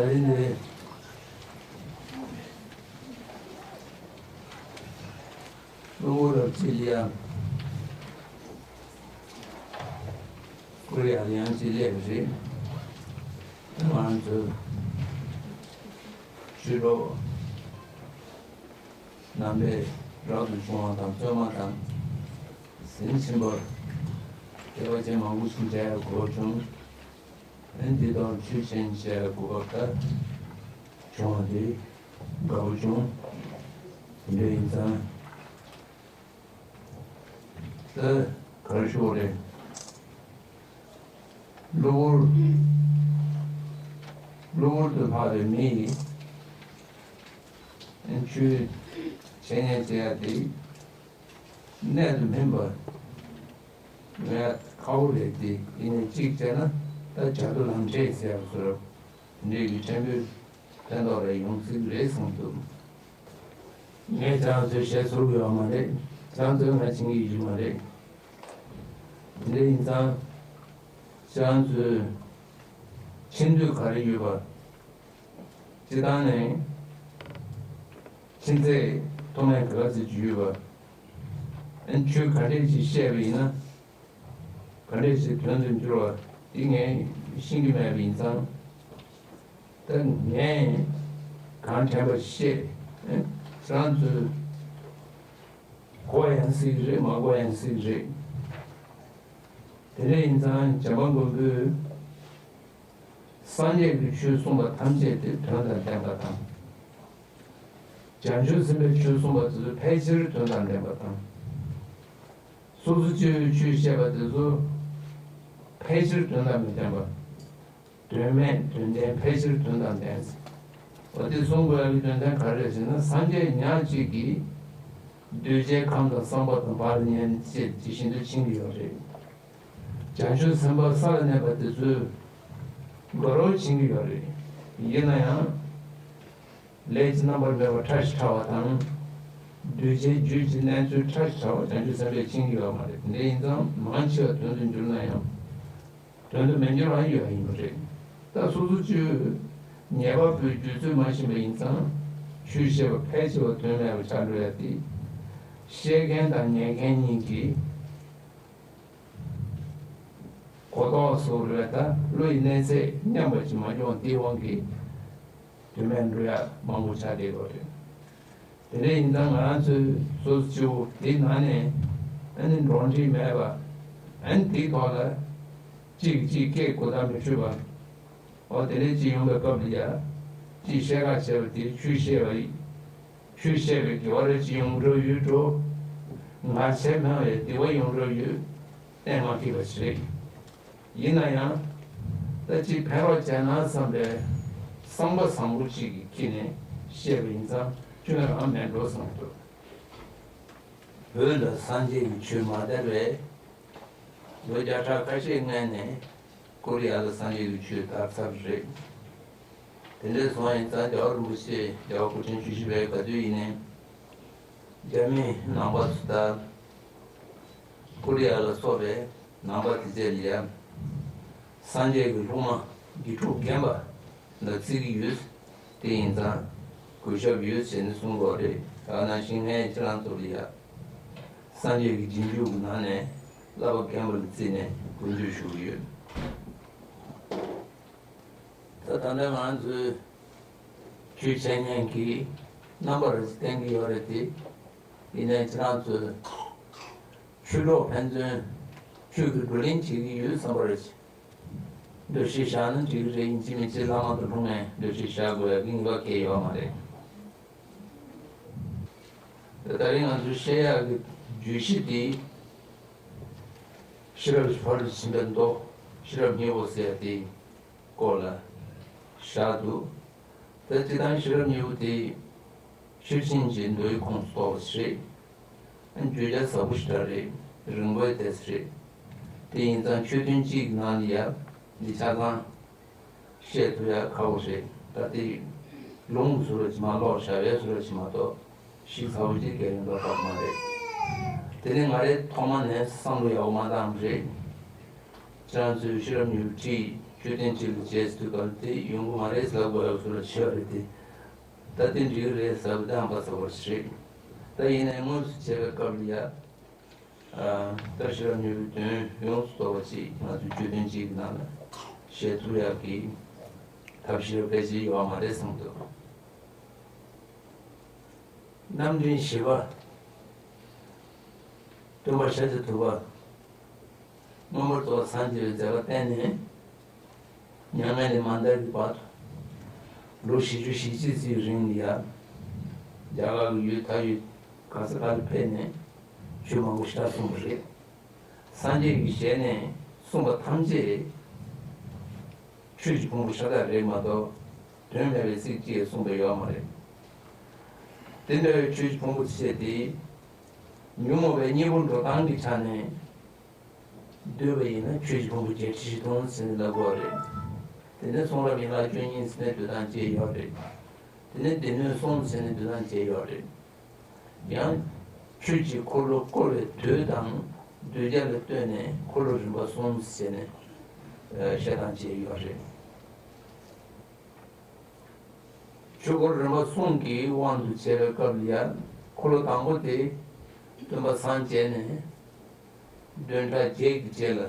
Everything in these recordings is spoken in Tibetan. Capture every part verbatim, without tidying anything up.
ད་རིང་འདིར་གློ་བུར་རབ་བྱེད་ལ་ཡང་ཀོ་རི་ཡ་ལ་ཡང་ཅིག་སླེབས་པ་རེད། ང་ཚོའི་ཆོས་གྲོགས་རྣམ་པས་རབ་ཏུ་བྱུང་བ་དང་བཙུན་མ་དང་། ཟིན་ཕྱིན་པར་སྐྱེ་བ་ཅན་མང་པོ་ཞིག་འདྲ་གོ་བྱུང་། ཨ་ནི་འདི་དང་ཆོས་ཆེན་བཤད་གོ་སྐབས་ད་བྱུང་བ་འདི་དགའ་པོ་བྱུང་། དེ་འདྲ་ཡིན་ཙང་། ད་ག་རེ་ཞུ་དགོས་རེད། གློ་བུར་གློ་བུར་དུ་འཕགས་པའི་མི་ཡིས་ཆོས་འཆད་ཉན་བྱེད་ཡ་དེ་གནད་དུ་སྨིན་པ་ཡོང་ཡ་ཁག་པོ་རེད་དེ། ཡིན་ནའི་གཅིག་བྱས་ན་ད་བྱ་དུར་ལམ་འབྲས་ཟེར་བ་ཚོར་འདྲའི་གི་ཕྲན་བུ་ཕན་ཐོགས་རེ་ཡོང་སྲིད་རེད་བསམ་འདུག་ངས་ཁྱེད་རང་ཚོའི་ཞལ་ཚུར་ཡོད་མ་རེད། ཁྱེད་རང་ཚོས་ང་བྱིན་གྱི་ཡོད་མ་རེད། དེ་འདྲ་ཡིན་ཙང་ཁྱེད་རང་ཚོའི་ཕྱིན་དུས་ག་རེ་ཡོད་པ། སྤྱི་བཏང་ནས་ཕྱིན་ཚད་ཐོག་མའི་ག་ཚོད་ཅིག་ཡོད་པ། ཨ་ནི་ཆོས་ག་འདྲས་ཅིག་བཤད་པ་ཡིན་ན། ག་འདྲས་ཅིག་དོན་དུ་འགྱུར་བ་འདི་ངས་ཤེས་ཀྱི་མེད་པ་ཡིན་ཙང་། ད་ངས་གང་དྲན་པ་བཤད། ཨ་ནི་ཁྱེད་རང་ཚོས་གོ་ཡང་སྲིད་ཀྱི་རེད། མ་གོ་ཡང་སྲིད་ཀྱི་རེད། དེ་འདྲ་ཡིན་ཙང་བྱམས་པ་མགོན་པོས། སངས་རྒྱས་ཀྱི་ཆོས་གསུངས་པ་ཐམས་ཅད་དེ་དོན་དང་ལྡན་པ་དང་། བྱང་ཆུབ་སེམས་དཔའི་ཆོས་གསུངས་པ་དེ་ཚོ་ཕལ་ཆེར་དོན་དང་ལྡན་པ་དང་། སོ་སོ་སྐྱེ་བོའི་ཆོས་བཤད་པ་དེ་ཚོ་ཕལ་ཆེར་དོན་དང་མི་ལྡན་པ། དོན་མེད་དོན་ལྡན་ཕལ་ཆེར་དོན་དང་ལྡན། འོ་དེ་གསུང་དགོས་ཡག་གི་དོན་དོན་ག་རེ་རེད་ཟེར་ན། སངས་རྒྱས་ཉག་གཅིག་གིས་གདུལ་བྱའི་ཁམས་དང་བསམ་པ་དང་བར་ལ་ཉན་ཅེས་ཇི་བཞིན་དུ་འཆིང་གི་ཡོད་རེད། བྱང་ཆུབ་སེམས་དཔའ་ས་ལ་གནས་པ་དེ་ཚོས་དགའ་རབ་འཆིང་གི་ཡོད་རེད། ཡིན་ན་ཡང་། ལས་ཀྱི་རྣམ་པར་སྨིན་པ་ཕྲ་ཞིང་ཕྲ་བ་དང་། གདུལ་བྱའི་རྒྱུད་ཀྱི་གནས་ཚུལ་ཕྲ་ཞིང་ཕྲ་བ་བྱང་ཆུབ་སེམས་དཔས་འཆིང་གི་ཡོད་མ་རེད། དེ་འདྲ་ཡིན་ཙང་མང་ཆེ་བ་དོན་དུ་འགྱུར་ན་ཡང་། དོན་དུ་མི་འགྱུར་བ་ཡོད་ཡིན་པ་རེད། ད་སོ་སོ་ཆོས་ཉན་པ་པོའི་རྒྱུད་ཚོད་མ་ཤེས་པ་ཡིན་ཙང་། ཆོས་བཤད་པ་ཕལ་ཆེ་བ་དོན་མེད་པ་ཆགས་འགྲོ་ཡ་དེ། བཤད་མཁན་དང་ཉན་མཁན་གཉིས་ཀྱིས་གོ་རྟོགས་སོགས་རེད། ད་བློ་ཡི་གནས་ཚད་མཉམ་པ་ཅིག་མ་བྱུང་བ་དེའི་དབང་གིས་དོན་མེད་འགྲོ་ཡ་མང་པོ་ཆགས་བསྡད་ཡོད་རེད། དེ་འདྲ་ཡིན་ཙང་ང་རང་ཚོའི་སོ་སོ་སྐྱེ་བོ་དེའི་ནང་ནས་ཨ་ནི་འགྲོ་འདྲིས་མེད་པ། ཨ་ནི་དེའི་ཐོག་ལ་གཅིག་གིས་གཅིག་སྐད་གོ་བརྡ་མི་འཕྲོད་པ། འོ་དེ་འདྲ་ཅིག་ཡོང་བའི་སྐབས་ལ་ཡ། གཅིག་བཤད་ཁ་བྱས་པ་དེ་ཆོས་བཤད་པ་ཡིན། ཆོས་བཤད་པའི་དགེ་བ་རེ་ཅིག་ཡོང་འགྲོ་ཡོད་འགྲོ། ང་བྱས་མེད་པའི་སྡིག་པ་ཡོང་འགྲོ་ཡོད། གཏན་མ་འཁེལ་བ་ཞིག་རེད། ཡིན་ན་ཡང་། ད་ཅིག་ཕན་རོགས་བྱས་ན་བསམ་པའི་བསམ་པ་བཟང་པོ་ཅིག་གི་དཀྱིལ་ནས་བཤད་པ་ཡིན་ཙང་སྐྱོན་རང་མེད་འགྲོ་བསམ་འདུག་བོད་ལ་སངས་རྒྱས་ཀྱི་ཆོས་མ་དར་བའི་ལོ་བརྒྱ་ཕྲག་ཁ་ཤས་སྔོན་ནས་ཀོ་རི་ཡ་ལ་སངས་རྒྱས་ཀྱི་ཆོས་དར་ཚར་རེད། དེ་འདྲ་སོང་ཡིན་ཙང་རྒྱལ་བ་རིན་པོ་ཆེ་རྒྱལ་བ་སྐུ་ཕྲེང་བཅུ་བཞི་པའི་ག་དུས་ཡིན་ནའི། རྒྱ་མིའི་ནང་པ་ཚོ་དང་། ཀོ་རི་ཡ་ལ་སོགས་པའི་ནང་པ་དེ་ཚོ་ལ་ཡ། སངས་རྒྱས་ཀྱི་སློབ་མ་དགེ་ཕྲུག་རྒན་པ་ལ་བརྩི་གི་ཡོད། དེ་ཡིན་ཙང་གུས་ཞབས་ཡོད་ཟེར་ནས་གསུང་གི་ཡོད་རེད། ད་ག་ནང་བཞིན་ངས་ཁྱེད་རང་ཚོ་ལ་ཡ། སངས་རྒྱས་ཀྱི་རྗེས་འཇུག་གི་ནང་ནས་བསླབ་པ་རྒན་པ་ལ་བརྩིས་ནས་གུས་འདུད་ཞུ་གི་ཡོད། ད་ད་ལྟ་ང་ཚོས་ཆོས་འཆད་ཉན་གྱི་རྣམ་པ་རེ་ཞིག་བསྟན་གྱི་ཡོད་རེད་དེ། ཡིན་ནའི་ཁྱེད་རང་ཚོས་ཆོས་གྲོགས་ཕན་ཚུན་ཆོས་ཀྱི་བགྲོ་གླེང་བྱེད་ཀྱི་ཡོད་བསམ་པ་རེ་ཞིག་འདུ་ཤེས་བཞག་ན་འགྲིག་གི་རེད། ཡིན་གཅིག་མིན་གཅིག་བླ་མ་དང་ལྷུང་ནས་འདུ་ཤེས་བཞག་དགོས་ཡ་གི་ངེས་པ་གང་ཡང་ཡོད་མ་རེད། ད་ད་རིང་ང་ཚོས་བཤད་ཡག་གི་བརྗོད་གཞི་དེ། ཤེས་རབ་ཀྱི་ཕ་རོལ་ཕྱིན་པའི་མདོ། ཤེས་རབ་སྙིང་པོ་ཟེར་ཡ་དེ། སྐོར་ལ་བཞག་འདུག་ད་སྤྱིར་བཏང་ཤེས་རབ་སྙིང་པོ་དེ་ཤེར་ཕྱིན་གྱི་མདོའི་ཁོངས་སུ་གཏོགས་པ་ཞིག་རེད། བརྗོད་བྱ་ཟབ་པོ་ཞེ་དྲག་རེད། རིང་པོའི་དེབ་རེད། དེ་ཡིན་ཙང་ཆོས་ཐུན་གཅིག་གི་ནང་ལ་ཡ་འདི་ཆ་ཚང་བཤད་ཐུབ་ཡ་ཁག་པོ་རེད། ད་དེ་ལུང་གི་བཟོ་འདྲ་ཅིག་མ་ཀློག་བྱ་བའི་བཟོ་འདྲ་ཅིག་མ་གཏོགས་ཞིབ་ཚགས་པོ་ཅིག་གལ་ཡོང་མདོག་ཁ་པོ་མ་རེད། དེ་ནི་ང་རའི་ཐོག་མ་ནས་བསམ་བློ་ཡག་པོ་མ་བཏང་བ་རེད། ཁྱེད་རང་ཚོས་ཤེས་རབ་སྙིང་པོ་ཁྲིད། བཅུ་བདུན་གཅིག་ལ་བྱས་ཟེར་དུས་སྐབས་དེ་ཡོང་གི་མ་རེད་ཟེར་ལབ་དགོས་ཡག་སུ་ལ་ཆེ་བ་རེད་དེ། ད་དེ་འགྲིག་གི་རེད་ཟེར་བ་དེ་ཨམ་པ་ཚ་བར་ཞིག་རེད། ད་ཡིན་ནའི་དངོས་སུ་བྱས་པའི་སྐབས་ལ་ཡ། ད་ཤེས་རབ་སྙིང་པོའི་དོན་ཡོངས་སུ་རྫོགས་པ་ཅིག་ང་ཚོའི་བཅུ་བདུན་གཅིག་གི་ནང་ལ་བཤད་ཐུབ་ཡག་གི་ཐབས་ཤེས་ཕལ་ཆེར་ཡོད་མ་རེད་བསམ་འདུག་རྣམ་འདྲེན་བཞི་པ། སྟོན་པ་ཤཱཀྱ་ཐུབ་པ། མངོན་པར་རྫོགས་པར་སངས་རྒྱས་པའི་མཛད་པ་བསྟན་ནས། མྱ་ངན་ལས་མ་འདའ་བའི་བར་དུ། ལོ་བཞི་བཅུ་ཞེ་གཅིག་ཙམ་རིང་ལ་ཡ། རྒྱ་གར་གྱི་ཡུལ་ད་ཡུལ་ག་ས་ག་ལ་ཕེབས་ནས། ཆོས་མང་པོ་ཞེ་དྲག་གསུངས་པ་རེད། སངས་རྒྱས་ཀྱི་ཞལ་ནས་གསུངས་པ་ཐམས་ཅད། ཆོས་ཀྱི་ཕུང་པོ་ཤ་སྟག་རེད་མ་གཏོགས། དོན་མེད་པའི་ཚིག་གཅིག་གསུངས་པ་ཡོད་མ་རེད། དེ་འདྲ་བའི་ཆོས་ཀྱི་ཕུང་པོ་ཆེ་དེ། ཉོན་མོངས་པའི་གཉེན་པོ་འགྲོ་སྟངས་ཀྱི་ཆ་ནས། བསྡུས་པ་ཡིན་ན་ཆོས་ཀྱི་ཕུང་པོ་བརྒྱད་ཁྲི་བཞི་སྟོང་ཟེར་ནས་ལབ་དགོས་པ་རེད། དེ་ནས་གསུང་རབ་ཡན་ལག་བཅུ་གཉིས་ཟེར་ནས་བསྡུ་སྟངས་བཅས་ཡོད་རེད། དེ་ནས་སྡེ་སྣོད་གསུམ་ཟེར་ནས་བསྡུ་སྟངས་བཅས་ཡོད་རེད། ཡང་། ཆོས་ཀྱི་འཁོར་ལོ་བསྐོར་བའི་དུས་དང་། གདུལ་བྱ་ལ་ལྟོས་ནས་འཁོར་ལོ་རིམ་པ་གསུམ་ཟེར་ནས། བཤད་སྟངས་བཅས་ཡོད་རེད། ཆོས་འཁོར་རིམ་པ་གསུམ་གྱི་དབང་དུ་བྱས་པའི་སྐབས་ལ་ཡང་འཁོར་ལོ་དང་པོ་དེ་སྟོན་པ་སངས་རྒྱས་ནས་བདུན་ཕྲག་བརྒྱད་ཀྱི་རྗེས་ལ་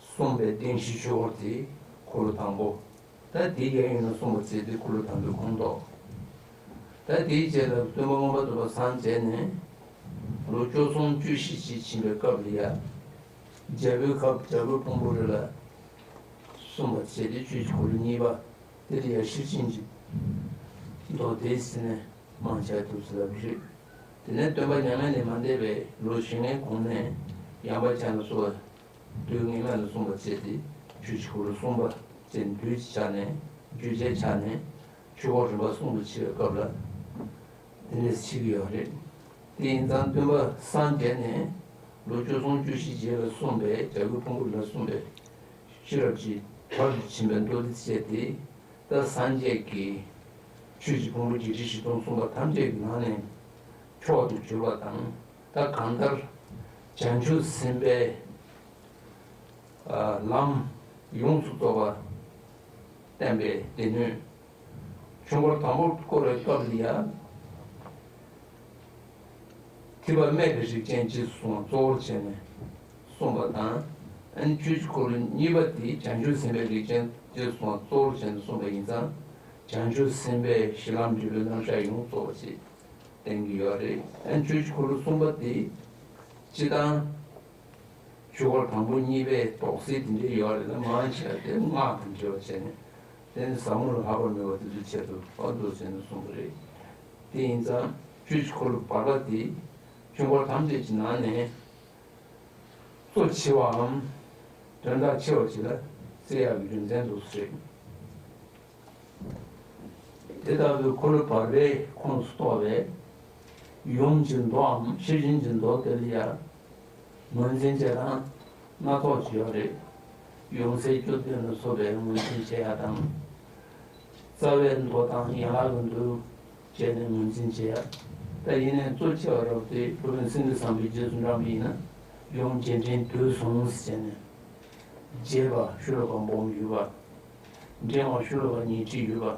གསུངས་པའི་བདེན་བཞིའི་ཆོས་འཁོར་དེ་འཁོར་ལོ་དང་པོ། ད་དེའི་ཡན་ཡོད་ན་གསུངས་པ་བྱས་ཏེ་འཁོར་ལོ་དང་པོའི་ཁོངས་གཏོགས། ད་དེའི་རྗེས་ལ་སྟོན་པ་མངོན་པར་རྫོགས་པར་སངས་རྒྱས་ནས་ལོ་བཅུ་གསུམ་བཅུ་བཞི་ཞིག་ཕྱིན་པའི་སྐབས་ལ་ཡ། རྒྱལ་པོའི་ཁབ་རྒྱལ་པོའི་ཕུང་པོ་རེ་ལ། གསུངས་པ་བྱས་ཏེ་ཆོས་ཀྱི་འཁོར་ལོ་གཉིས་པ། དེ་ལ་ཡང་ཤེར་ཕྱིན་གྱི་མདོ་སྡེ་ཟེར་ནས་མང་ཆེ་བ་འདུག་ཟེར་ལབ་ཀྱི་རེད། དེ་ནས་སྟོན་པ་མྱ་ངན་ལས་མ་འདས་པའི་ལོ་བཞི་ལྔའི་གོང་ནས་ཡངས་པ་ཅན་ལ་སོགས་པ་དུས་ངེས་མེད་ལ་གསུངས་པ་བྱས་ཏེ་ཆོས་ཀྱི་འཁོར་ལོ་གསུམ་པ་ཅན་བསྡུས་ཀྱི་ཆ་ནས་བརྗོད་བྱའི་ཆ་ནས་ཆོས་འཁོར་རིམ་པ་གསུམ་དུ་ཕྱེ་བའི་སྐབས་ལ་དེ་འདྲས་ཕྱེ་གི་ཡོད་རེད། དེ་ཡིན་ཙང་སྟོན་པ་སངས་རྒྱས་ནས་ལོ་བཅུ་གསུམ་བཅུ་བཞི་རྗེས་ལ་གསུངས་པའི་རྒྱལ་པོའི་ཕུང་པོ་ལ་གསུངས་པའི་ཤེས་རབ་ཀྱི་བར་དུ་ཕྱིན་པའི་མདོ་སྡེ་བྱས་ཏེ། ད་སངས་རྒྱས་ཀྱིས་ཆོས་ཀྱི་ཕུང་པོ་བརྒྱད་ཁྲི་བཞི་སྟོང་གསུངས་པ་ཐམས་ཅད་ཀྱི་ནང་ནས་མཆོག་ཏུ་གྱུར་པ་དང་། ད་གང་ལྟར་བྱང་ཆུབ་སེམས་དཔའི་ལམ་ཡོངས་སུ་རྫོགས་པ་བསྟན་པའི་སྡེ་སྣོད། ཆོས་འཁོར་དང་པོ་བསྐོར་བའི་སྐབས་ལ་ཡང་། ཐིགས་པ་སྨད་པའི་རིགས་ཅན་རྗེས་སུ་བཟུང་བ་གཙོ་བོར་བྱས་ནས་གསུངས་པ་དང་། ཨ་ནི་ཆོས་ཀྱི་འཁོར་ལོ་གཉིས་པ་དེ་བྱང་ཆུབ་སེམས་དཔའི་རིགས་ཅན་རྗེས་སུ་བཟུང་བ་གཙོ་བོར་བྱས་ནས་གསུངས་པ་ཡིན་ཙང་། བྱང་ཆུབ་སེམས་དཔའི་གཞི་ལམ་འབྲས་བུའི་རྣམ་གཞག་ཡོངས་རྫོགས་པ་ཞིག་བསྟན་གྱི་ཡོད་རེད། ཨ་ནི་ཆོས་ཀྱི་འཁོར་ལོ་གསུམ་པ་དེ་སྤྱི་དང་། ཆོས་འཁོར་དང་པོ་གཉིས་པའི་དོགས་སེལ་དེ་འདྲའི་ཡོད་རེད་ལ། མང་ཆེ་བ་དེ་སྔགས་དང་འབྲེལ་བ་བྱས་ནས་དེ་ནི་ཟབ་མོ་ལ་ལྷག་པར་མོས་པ་དེ་ཚོའི་ཆེད་དུ་ཨ་འདུག་ཟེར་ནས་གསུངས་པ་རེད། དེ་ཡིན་ཙང་ཆོས་ཀྱི་འཁོར་ལོ་བར་པ་དེ་ཆོས་འཁོར་ཐམས་ཅད་ཀྱི་ནང་ནས་གཙོ་ཆེ་བའམ་དོན་དག་ཆེ་བ་ཞིག་ལ་བརྩི་ཡག་གི་རྒྱུ་མཚན་འདུག་ཟེར། དེ་ལྟ་བུའི་འཁོར་ལོ་བར་པའི་ཁོངས་སུ་གཏོགས་པའི་ཡུམ་གྱི་མདོའམ་ཤེར་ཕྱིན་གྱི་མདོ་དེ་ལ་ཡང་ངོས་འཛིན་བྱེད་སྟངས་སྣ་ཚོགས་ཀྱི་ཡོད་རེད། ཡུམ་སྲས་བཅུ་བདུན་ལ་སོགས་པའི་ངོས་འཛིན་བྱེད་ཡག་དང་། རྩ་བའི་མདོ་དང་ཡན་ལག་གི་མདོ་བྱས་ནས་ངོས་འཛིན་བྱེད་ཡག་ད་ཡིན་ནའི་གཙོ་ཆེ་བ་རབ་སྟེ་སློབ་དཔོན་སེང་གེ་བཟང་པོའི་རྗེས་སུ་འབྲངས་པ་ཡིན་ན་ཡུམ་རྒྱས་འབྲིང་བསྡུས་གསུམ་ཟེར་ནས། རྒྱས་པ་ཤོ་ལོ་ཀ་འབུམ་ཡོད་པ། འབྲིང་བ་ཤོ་ལོ་ཀ་ཉིས་ཁྲི་ཡོད་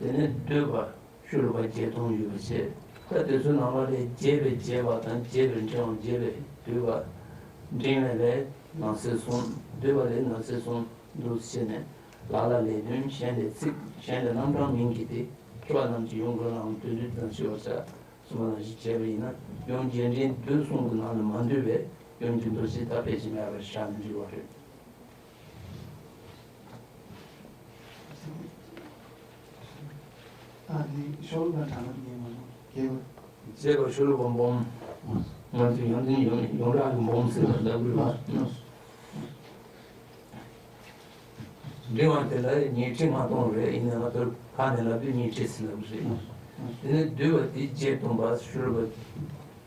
པ། དེ་ནས་བསྡུས་པ་ཤོ་ལོ་ཀ་བརྒྱད་སྟོང་ཡོད་པ་བྱས། ད་དེ་ཚོའི་ནང་ལ་ལས་རྒྱས་པའི་རྒྱས་པ་དང་། རྒྱས་པའི་འབྲིང་བ། རྒྱས་པའི་བསྡུས་པ། འབྲིང་བའི་ལས་ནང་གསེས་གསུམ། བསྡུས་པ་ལས་ནང་གསེས་གསུམ་འདུག་བྱས་ནས། ལ་ལ་ལས་དོན། གཞན་ལས་ཚིག་གཞན་ལས་རྣམ་གྲངས་མིང་གིས་ཏེ། མཁས་པ་རྣམས་ཀྱིས་ཡུམ་གང་ལའང་དོན་བསྡུ་དང་ཕྱེ་བར་བྱ། གསུངས་པ་ནང་བཞིན་བྱས་པ་ཡིན་ན་ཡུམ་རྒྱས་འབྲིང་བསྡུས་གསུམ་གྱི་ནང་ནས་མ་འདུས་པའི་ཡུམ་གྱི་མདོ་ཆེན་ད་ཕལ་ཆེར་མེད་པར་བཞག་ནས་འགྲིག་པ་རེད། ཨ་ནི་ཤོ་ལོ་ཀ་གྲངས་ལ་ངས་མ་ནོར་རྒྱས་པ། རྒྱས་པ་ཤོ་ལོ་ཀ་འབུམ། ང་ཚོས་ཡོངས་འཛིན་ཡོངས་ཡོངས་གྲགས་ཀྱི་འབུམ་ཟེར་བ་ལབ་དགོས་པ། འབྲིང་བ་དེ་ལ་ཉིས་ཁྲི་ལྔ་སྟོང་རེད། ཡིན་ནའི་ང་ཚོར་ཁ་ནས་ལབ་དུས་ཉིས་ཁྲི་ཟེར་ལབ་ཀྱི་རེད། དེ་ནས་བསྡུས་པ་དེ་བརྒྱད་སྟོང་པ་ཤོ་ལོ་ཀ་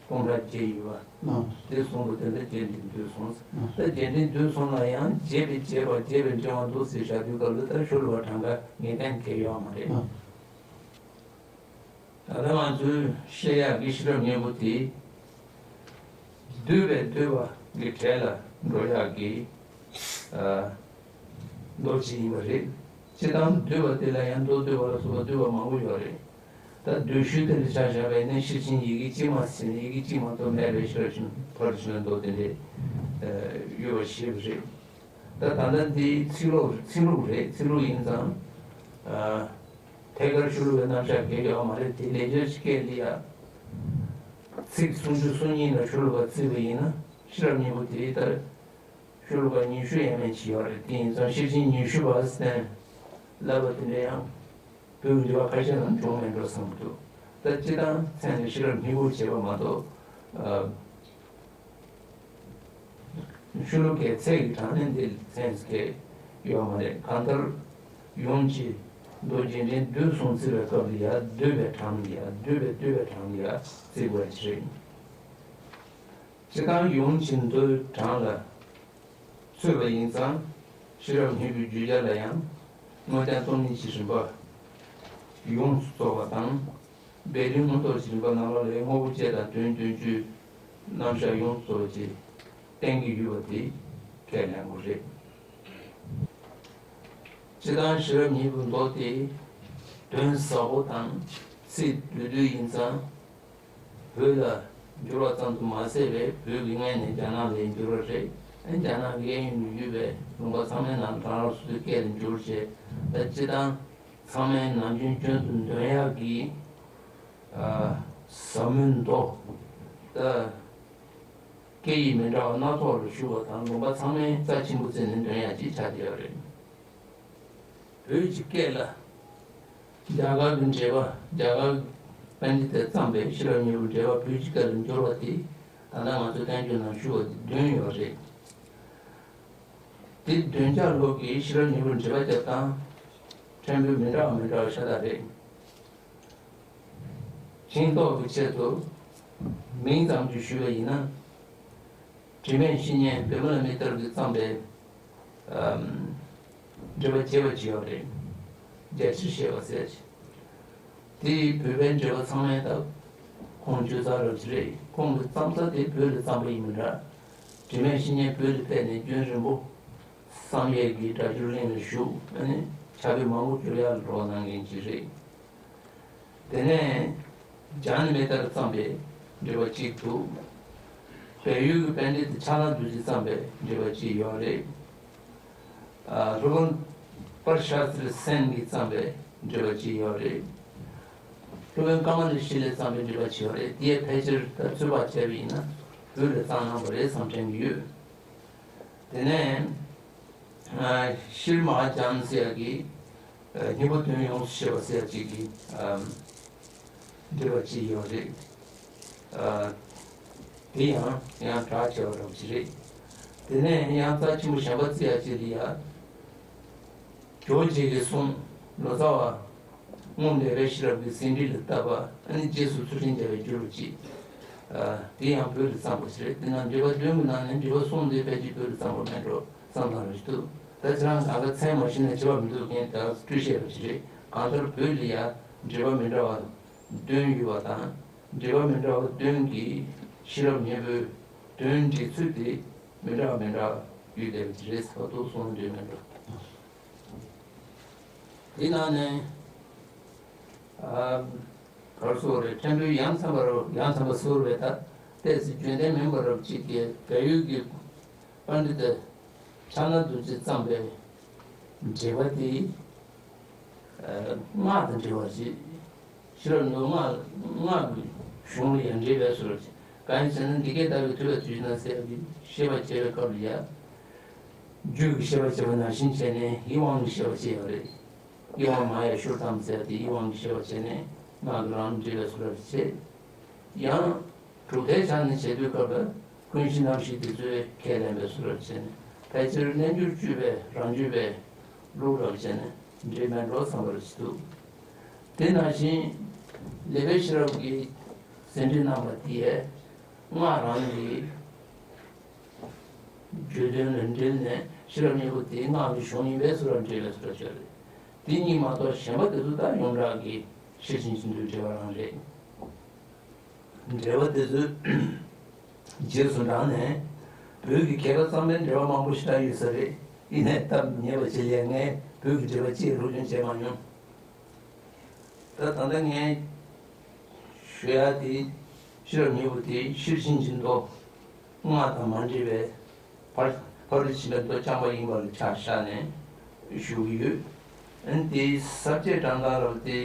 སྟོང་ཕྲག་བརྒྱད་ཡོད་པ། དེ་གསུངས་པ་དེ་ལ་རྒྱས་འབྲིང་བསྡུས་གསུམ། ད་རྒྱས་འབྲིང་བསྡུས་གསུམ་ལ་ཡང་རྒྱས་པའི་རྒྱས་པ། རྒྱས་པའི་འབྲིང་བ་འདུག་ཟེར་བཞག་དུས་སྐབས་ལ་ད་ཤོ་ལོ་ཀ་གྲངས་ཀ་ངེས་གཏན་གལ་ཡོད་མ་རེད། ད་ལྟ་ང་ཚོས་བཤད་ཡག་གི་ཤེས་རབ་སྙིང་པོ་དེ། བསྡུས་པའི་བསྡུས་པ་གི་གྲས་ལ་འགྲོ་ཡག་གི་ མདོ་གཅིག་ཡིན་པ་རེད། སྤྱིར་བཏང་འདུས་པ་དེ་ལ་ཡང་མདོ་སྡུད་པ་ལ་སོགས་པ་འདུས་པ་མང་པོ་ཡོད་རེད། ད་མདོ་ཤོད་དེ་ལ་ཆ་བཞག་པ་ཡིན་ན་ཤེར་ཕྱིན་ཡི་གེ་གཅིག་མ་ཟིན་ཡི་གེ་གཅིག་མ་གཏོགས་མེད་པའི་ཕྱིར་ཕྱིན་ཕར་ཕྱིན་མདོ་དེ་འདྲ་ཡོད་པ་ཞིག་རེད། ད་ད་ལྟ་འདི་ཚིག་ལོག་ཚིག་ལུགས་རེད། ཚིག་ལུགས་ཡིན་ཙང་ཐད་ཀར་ཤོ་ལོ་ཀའི་རྣམ་གཞག་གལ་ཡོད་མ་རེད། དེ་ལས་ཆོས་སྐད་ལ་ཡ་ཚིག་སུམ་ཅུ་སོ་གཉིས་ལ་ཤོ་ལོ་ཀ་བརྩིས་པ་ཡིན་ན་ཤེས་རབ་སྙིང་པོ་དེའི་ལྟར་ཤོ་ལོ་ཀ་ཉི་ཤུ་ཡས་མས་ཅིག་ཡོད་རེད། དེ་ཡིན་ཙང་ཤེར་ཕྱིན་ཉི་ཤུ་པ་ཟེར་ལབ་པ་དེ་འདྲ་ཡང་བོད་ཀྱི་འགྲེལ་པ་ཁ་ཤས་ནང་བྱུང་མེད་འགྲོ་བསམ་འདུག་ད་སྤྱིར་བཏང་མཚན་ནི་ཤེས་རབ་སྙིང་པོ་བྱས་པ་མ་གཏོགས། ཤོ་ལོ་ཀའི་ཚད་ཀྱི་གྲངས་ནི་འདི་མཚན་ཟེར་མཁན་ཡོད་མ་རེད། གང་ལྟར་ཡུམ་གྱི་མདོ་རྒྱས་འབྲིང་བསྡུས་གསུམ་བརྩི་བའི་སྐབས་ལ་ཡ་བསྡུས་པའི་གྲངས་ལ་ཡ་བསྡུས་པའི་བསྡུས་པའི་གྲངས་ལ་ཡ་བརྩི་དགོས་ཀྱི་རེད། སྤྱིར་བཏང་ཡུམ་གྱི་མདོའི་གྲངས་ལ་ཚུད་པ་ཡིན་ཙང་ཤེས་རབ་སྙིང་པོའི་བརྗོད་བྱ་ལ་ཡང་དངོས་བསྟན་སྟོང་ཉིད་ཀྱི་རིམ་པ་ཡོངས་སུ་རྫོགས་པ་དང་། སྦས་དོན་མངོན་རྟོགས་ཀྱི་རིམ་པ་རྣམ་པ་ལས་དངོས་པོ་བཅས་དང་དོན་སྟོན་ཚུལ་རྣམ་གཞག་ཡོངས་སུ་རྫོགས་ཀྱི་བསྟན་གྱི་ཡོད་པ་དེ་ཁས་ལེན་དགོས་རེད། སྤྱིར་བཏང་ཤེས་རབ་སྙིང་པོའི་མདོ་དེ་དོན་ཟབ་པོ་དང་ཚིག་བསྡུས་བསྡུས་ཡིན་ཙང་བོད་ལ་བསྒྱུར་བ་ཙམ་དུ་མ་ཟད་པའི་བོད་ཀྱི་སྔོན་ནས་རྒྱ་ནག་ལ་བསྒྱུར་བ་རེད། རྒྱ་ནག་གི་གཡས་གཡོན་དུ་ཡོད་པའི་ལུང་པ་ཚང་མའི་ནང་རང་རང་སོ་སོའི་སྐད་ལ་བསྒྱུར་བྱས། ད་སྤྱིར་བཏང་ཚང་མས་ནམ་རྒྱུན་སྐྱོན་དུ་འདོན་ཡག་གི་ཟབ་མོའི་མདོ། ད་སྐད་ཡིག་མི་འདྲ་བ་སྣ་ཚོགས་ལ་བཞུགས་པ་དང་ལུང་པ་ཚང་མས་རྩ་ཆེན་པོ་བརྩིས་ནས་འདོན་ཡག་ཅིག་ཆགས་བསྡད་ཡོད་རེད། བོད་ཀྱི་སྐད་ལ་རྒྱ་གར་གྱི་འགྲེལ་པ། རྒྱ་གར་གྱི་པཎྜི་ཏས་བརྩམས་པའི་ཤེས་རབ་སྙིང་པོའི་འགྲེལ་པ་བོད་ཀྱི་སྐད་ལ་བསྒྱུར་བ་དེ་ད་ལྟ་ང་ཚོའི་བསྟན་བཅོས་ནང་ཞུ་བ་དེ་བདུན་ཡོད་རེད། དེ་བདུན་ཆ་ལོག་གི་ཤེས་རབ་སྙིང་པོའི་འགྲེལ་པ་རྒྱབ་སྟངས་ཕྲན་བུ་མི་འདྲ་བ་མི་འདྲ་བ་ཤ་སྟག་རེད། ཤེས་རྟོགས་ཀྱི་ཆེད་དུ་མིང་ཙམ་ཞིག་ཞུས་པ་ཡིན་ན། དྲི་མེད་བཤེས་གཉེན་པདྨ་བླ་མའི་ལྟར་གྱིས་བརྩམས་པའི་ཨམ། འགྲེལ་པ་རྒྱས་པ་ཅིག་ཡོད་རེད། རྒྱ་ཆེར་བཤད་པ་ཟེར་ཞིང་། དེའི་བོད་པའི་འགྲེལ་པ་ཚང་མས་ད་ཁོང་ཆོས་ཚར་རབ་ཅིག་རེད། ཁོང་གི་བརྩམས་ས་དེ་བོད་ལ་བརྩམས་པ་ཡིན་མིན་འདྲ། དྲི་མེད་བཤེས་གཉེན་བོད་ལ་ཕེབས་ནས་རྒྱུན་རིང་པོ་བསམ་ཡས་ཀྱི་སྒྲ་སྒྱུར་གླིང་ལ་བཞུགས། ཨ་ནི་ཕྱག་དཔེ་མང་པོ་བསྒྱུར་ཡག་ལ་རོགས་གནང་མཁན་ཅིག་རེད། དེ་ནས་འཇམ་དཔལ་ལྟར་བརྩམས་པའི་འགྲེལ་པ་གཅིག་འདུག་བལ་ཡུལ་གྱི་པཎྜི་ཏ་ཕྱག་ན་རྡོ་རྗེས་བརྩམས་པའི་འགྲེལ་པ་གཅིག་ཡོད་རེད། ཨ། སློབ་དཔོན་པར་ཤ་ཙིར་སེན་གྱིས་བརྩམས་པའི་འགྲེལ་པ་གཅིག་ཡོད་རེད། སློབ་དཔོན་ཀ་མ་ལ་ཤཱི་ལས་བརྩམས་པའི་འགྲེལ་པ་གཅིག་ཡོད་རེད། དེ་ཡང་ཕལ་ཆེར་ད་ཚོད་དཔག་བྱས་པ་ཡིན་ན་བོད་ལ་བརྩམས་གནང་བ་རེད་བསམ་དྲན་གྱི་ཡོད། དེ་ནས། ཨ། ཤྲཱི་མ་ཧཱ་ཛྙཱ་ན་ཟེར་ཡག་གི། ཨ། སྙིང་པོ་དོན་ཡོངས་སུ་ཤེས་པ་ཟེར་ཡག་ཅིག་གི། ཨ། འགྲེལ་པ་ཅིག་ཡོད་རེད། ཨ། དེ་ཡང་ཡང་གྲགས་ཆེ་བ་རབ་ཅིག་རེད། དེ་ནས་ཡང་རྩ་ཆེན་པོ་གཞན་པ་བརྩི་ཡག་ཅིག་ལ་ཡ། ཇོ་བོ་རྗེ་གི་གསུང་ལོ་ཙཱ་བ་སྔོན་ལེགས་པའི་ཤེས་རབ་ཀྱིས་ཟིན་བྲིས་ལ་བཏབ་པ། ཨ་ནི་རྗེས་སུ་ཚུལ་ཁྲིམས་རྒྱལ་བས་བསྒྱུར་བ་ཅིག་ཨ། དེ་ཡང་བོད་ལ་བརྩམས་པ་ཞིག་རེད། དེ་ན་འགྲེལ་པ་བདུན་གྱི་ནང་ནས་འགྲེལ་པ་གསུམ་དེ་ཕལ་ཆེར་བོད་ལ་བརྩམས་པ་མེད་འགྲོ་བསམ་བཏང་རོགས་ཞུ་ཐུབ། ད་ཁྱེད་རང་གང་ག་མཚན་མ་ཤེས་ན་བྱེད་པ་མི་འདུག་མཁན་དག་སྤྲོས་བཤད་པ་ཞིག་རེད། གང་ལྟར་བོད་ལ་ཡང་འགྲེལ་པ་མི་འདྲ་བ་བདུན་ཡོད་པ་དང་། འགྲེལ་པ་མི་འདྲ་བ་བདུན་གྱི་ཤེས་རབ་སྙིང་པོའི་དོན་འགྲེལ་ཚུལ་དེ་མི་འདྲ་བ་མི་འདྲ་བ་ཡོད་བསྡད་པ་ཞིག་རེད་ཟེར་བ་འདུག་གསུང་འདོད་མེད་འགྲོ། དེ་ནང་ནས། ཨ། ག་རེ་ཟེར་དགོས་རེད། ཕྲན་བུ་ཡ་མཚན་པ་རབ། ཡ་མཚན་པ་ཟེར་བས་ད་ཏོག་ཙམ་རྒྱུན་ལྡན་མིན་པ་རབ་ཅིག་གིས་བལ་ཡུལ་གྱི་པཎྜི་ཏ་ཕྱག་ན་རྡོ་རྗེས་བརྩམས་པའི་འགྲེལ་པ་དེ། ཨ། སྔགས་དང་འབྲེལ་བ་ཞིག་ཤེས་རབ་སྙིང་པོ་སྔགས། སྔགས་ཀྱི་གཞུང་ལ་ཡང་འགྲེལ་པའི་ཟུར་ཅིག་གང་ཡིན་ཟེར་ན། འདི་སྐད་བདག་གིས་ཐོས་པའི་དུས་ན་ཟེར་ཡག་གི་བཤད་པ་བྱེད་པའི་སྐབས་ལ་ཡ། རྒྱུད་ཀྱི་བཤད་པ་བྱེད་པ་ནང་བཞིན་བྱས་ནས་ཡིད་དབང་གི་བཤད་པ་བྱེད་ཡག་རེད། ཡིད་དབང་མ་ཡ་ཤུར་ཐམ་ཟེར་ཡག་དེ་ཡིད་དབང་གི་བཤད་པ་བྱས་ནས་སྔགས་ཀྱི་རང་ལུགས་འགྲེལ་བའི་ཟུར་ར་བྱེད། ཡང་། གྲུབ་མཐའི་ཆ་ནས་བྱེད་དུས་སྐབས་ལ་ཀུན་གཞི་རྣམ་བཞི་དེ་ཚོའི་ཁས་ལེན་པའི་ཟུར་ར་བྱས་ནས་ཕལ་ཆེར་རྣལ་འབྱོར་སྤྱོད་པའི་རང་སྤྱོད་པའི་ལུགས་ར་བྱས་ནས་འགྲེལ་མེད་འགྲོ་བསམ་པ་ར་ཞིག་འདུག་དེ་ནང་བཞིན་ལེགས་པའི་ཤེས་རབ་ཀྱིས་ཟིན་བྲིས་གནང་བ་དེ་ཡས་སྔགས་རང་གི་བརྗོད་དོན་ལ་འབྲེལ་ནས་ཤེས་རབ་སྙིང་པོ་དེ་སྔགས་ཀྱི་གཞུང་ཡིན་པའི་ཟུར་ར་འགྲེལ་བའི་ཟུར་ར་བྱས་རེད། དེ་གཉིས་མ་གཏོགས་གཞན་པ་དེ་ཚོ་ད་ཡོངས་གྲགས་ཀྱི་ཤེར་ཕྱིན་ཆེན་མདོའི་འགྲེལ་པ་རང་རེད། འགྲེལ་པ་དེ་ཚོའི་རྗེས་སུ་འབྲངས་ནས་བོད་ཀྱི་རྒྱལ་ཁབ་གཙང་པའི་འགྲེལ་པ་མང་པོ་ཞིག་ད་ཡོད་ས་རེད། ཡིན་ནའི་སྟབས་ཉེས་པ་ཅིག་ལས་ངས་བོད་ཀྱི་འགྲེལ་པ་ཅིག་སློབ་སྦྱོང་བྱས་མ་མྱོང་། ད་ད་ལྟ་ངས་ཞུ་ཡ་དེ་ཤེས་རབ་སྙིང་པོ་དེ་ཤེར་ཕྱིན་གྱི་མདོ་སྔགས་དང་མ་འདྲེས་པའི་ཕར་ཕ་རོལ་ཕྱིན་པའི་མདོ་རྐྱང་པ་ཡིན་པ་ལ་ཆ་བཞག་ནས་ཞུ་གི་ཡོད། ཨ་ནི་དེའི་ས་བཅད་བཀྲམ་སྟངས་རབ་དེ།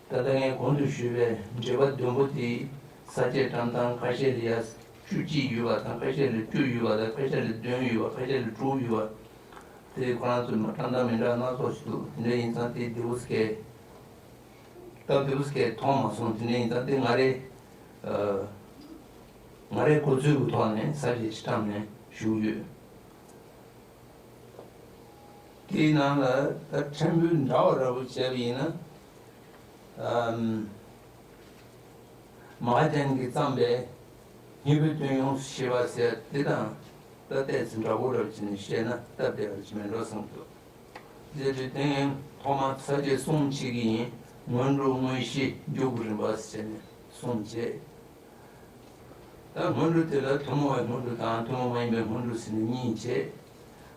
ད་ལྟ་ངས་གོང་དུ་ཞུས་པའི་འགྲེལ་པ་བདུན་པོ་དེའི་ས་བཅད་བཀྲམ་སྟངས། ཁ་ཤས་ལ་ཡ་བཅུ་གཅིག་ཡོད་པ་དང་། ཁ་ཤས་ལ་བཅུ་ཡོད་པ་དང་། ཁ་ཤས་ལ་བདུན་ཡོད་པ། ཁ་ཤས་ལ་དྲུག་ཡོད་པ། དེ་ཁོ་རང་ཚོའི་མ་བཀྲམ་སྟངས་མི་འདྲ་སྣ་ཚོགས་ཤིག་འདུག་དེ་འདྲ་ཡིན་ཙང་དེ་དེ་བུ་སྐད་སྟབས་བདེ་བོ་སྐད་མཐོང་མ་སོང་། དེ་འདྲ་ཡིན་ཙང་དེ་ང་རེ་ཨ་ང་རེ་གོ་ཚུལ་གྱི་ཐོག་ནས་ས་བཅད་ཅིག་བཀྲམ་ནས་ཞུ་གི་ཡོད། དེའི་ནང་ལ་ད་ཕྲན་བུ་འདྲ་བ་འདྲ་བོ་བྱས་པ་ཡིན་ན། ཨམ། མ་ཧཱ་ཅན་གྱིས་བརྩམས་པའི་སྙིང་པོའི་དོན་ཡོངས་སུ་ཤེས་པ་ཟེར་དེ་དང་ད་ཏོག་ཙམ་འདྲ་པོ་འདྲ་བོ་བྱས་ནས་བཤད་ན་སྟབས་བདེ་བ་ཅིག་མིན་འགྲོ་བསམ་འདུག་ཟེར་དུས་དེ་ཡང་ཐོག་མར་ས་བཅད་གསུམ་ཕྱེ་གི་ཡིན། སྔོན་འགྲོ། དངོས་གཞི། མཇུག་གི་རིམ་པ་ཟེར་ནས་གསུམ་བྱས། ད་སྔོན་འགྲོ་དེ་ལ་ཐུན་མོང་བའི་སྔོན་འགྲོ་དང་ཐུན་མོང་མ་ཡིན་པའི་སྔོན་འགྲོ་ཟེར་ནས་གཉིས་བྱས།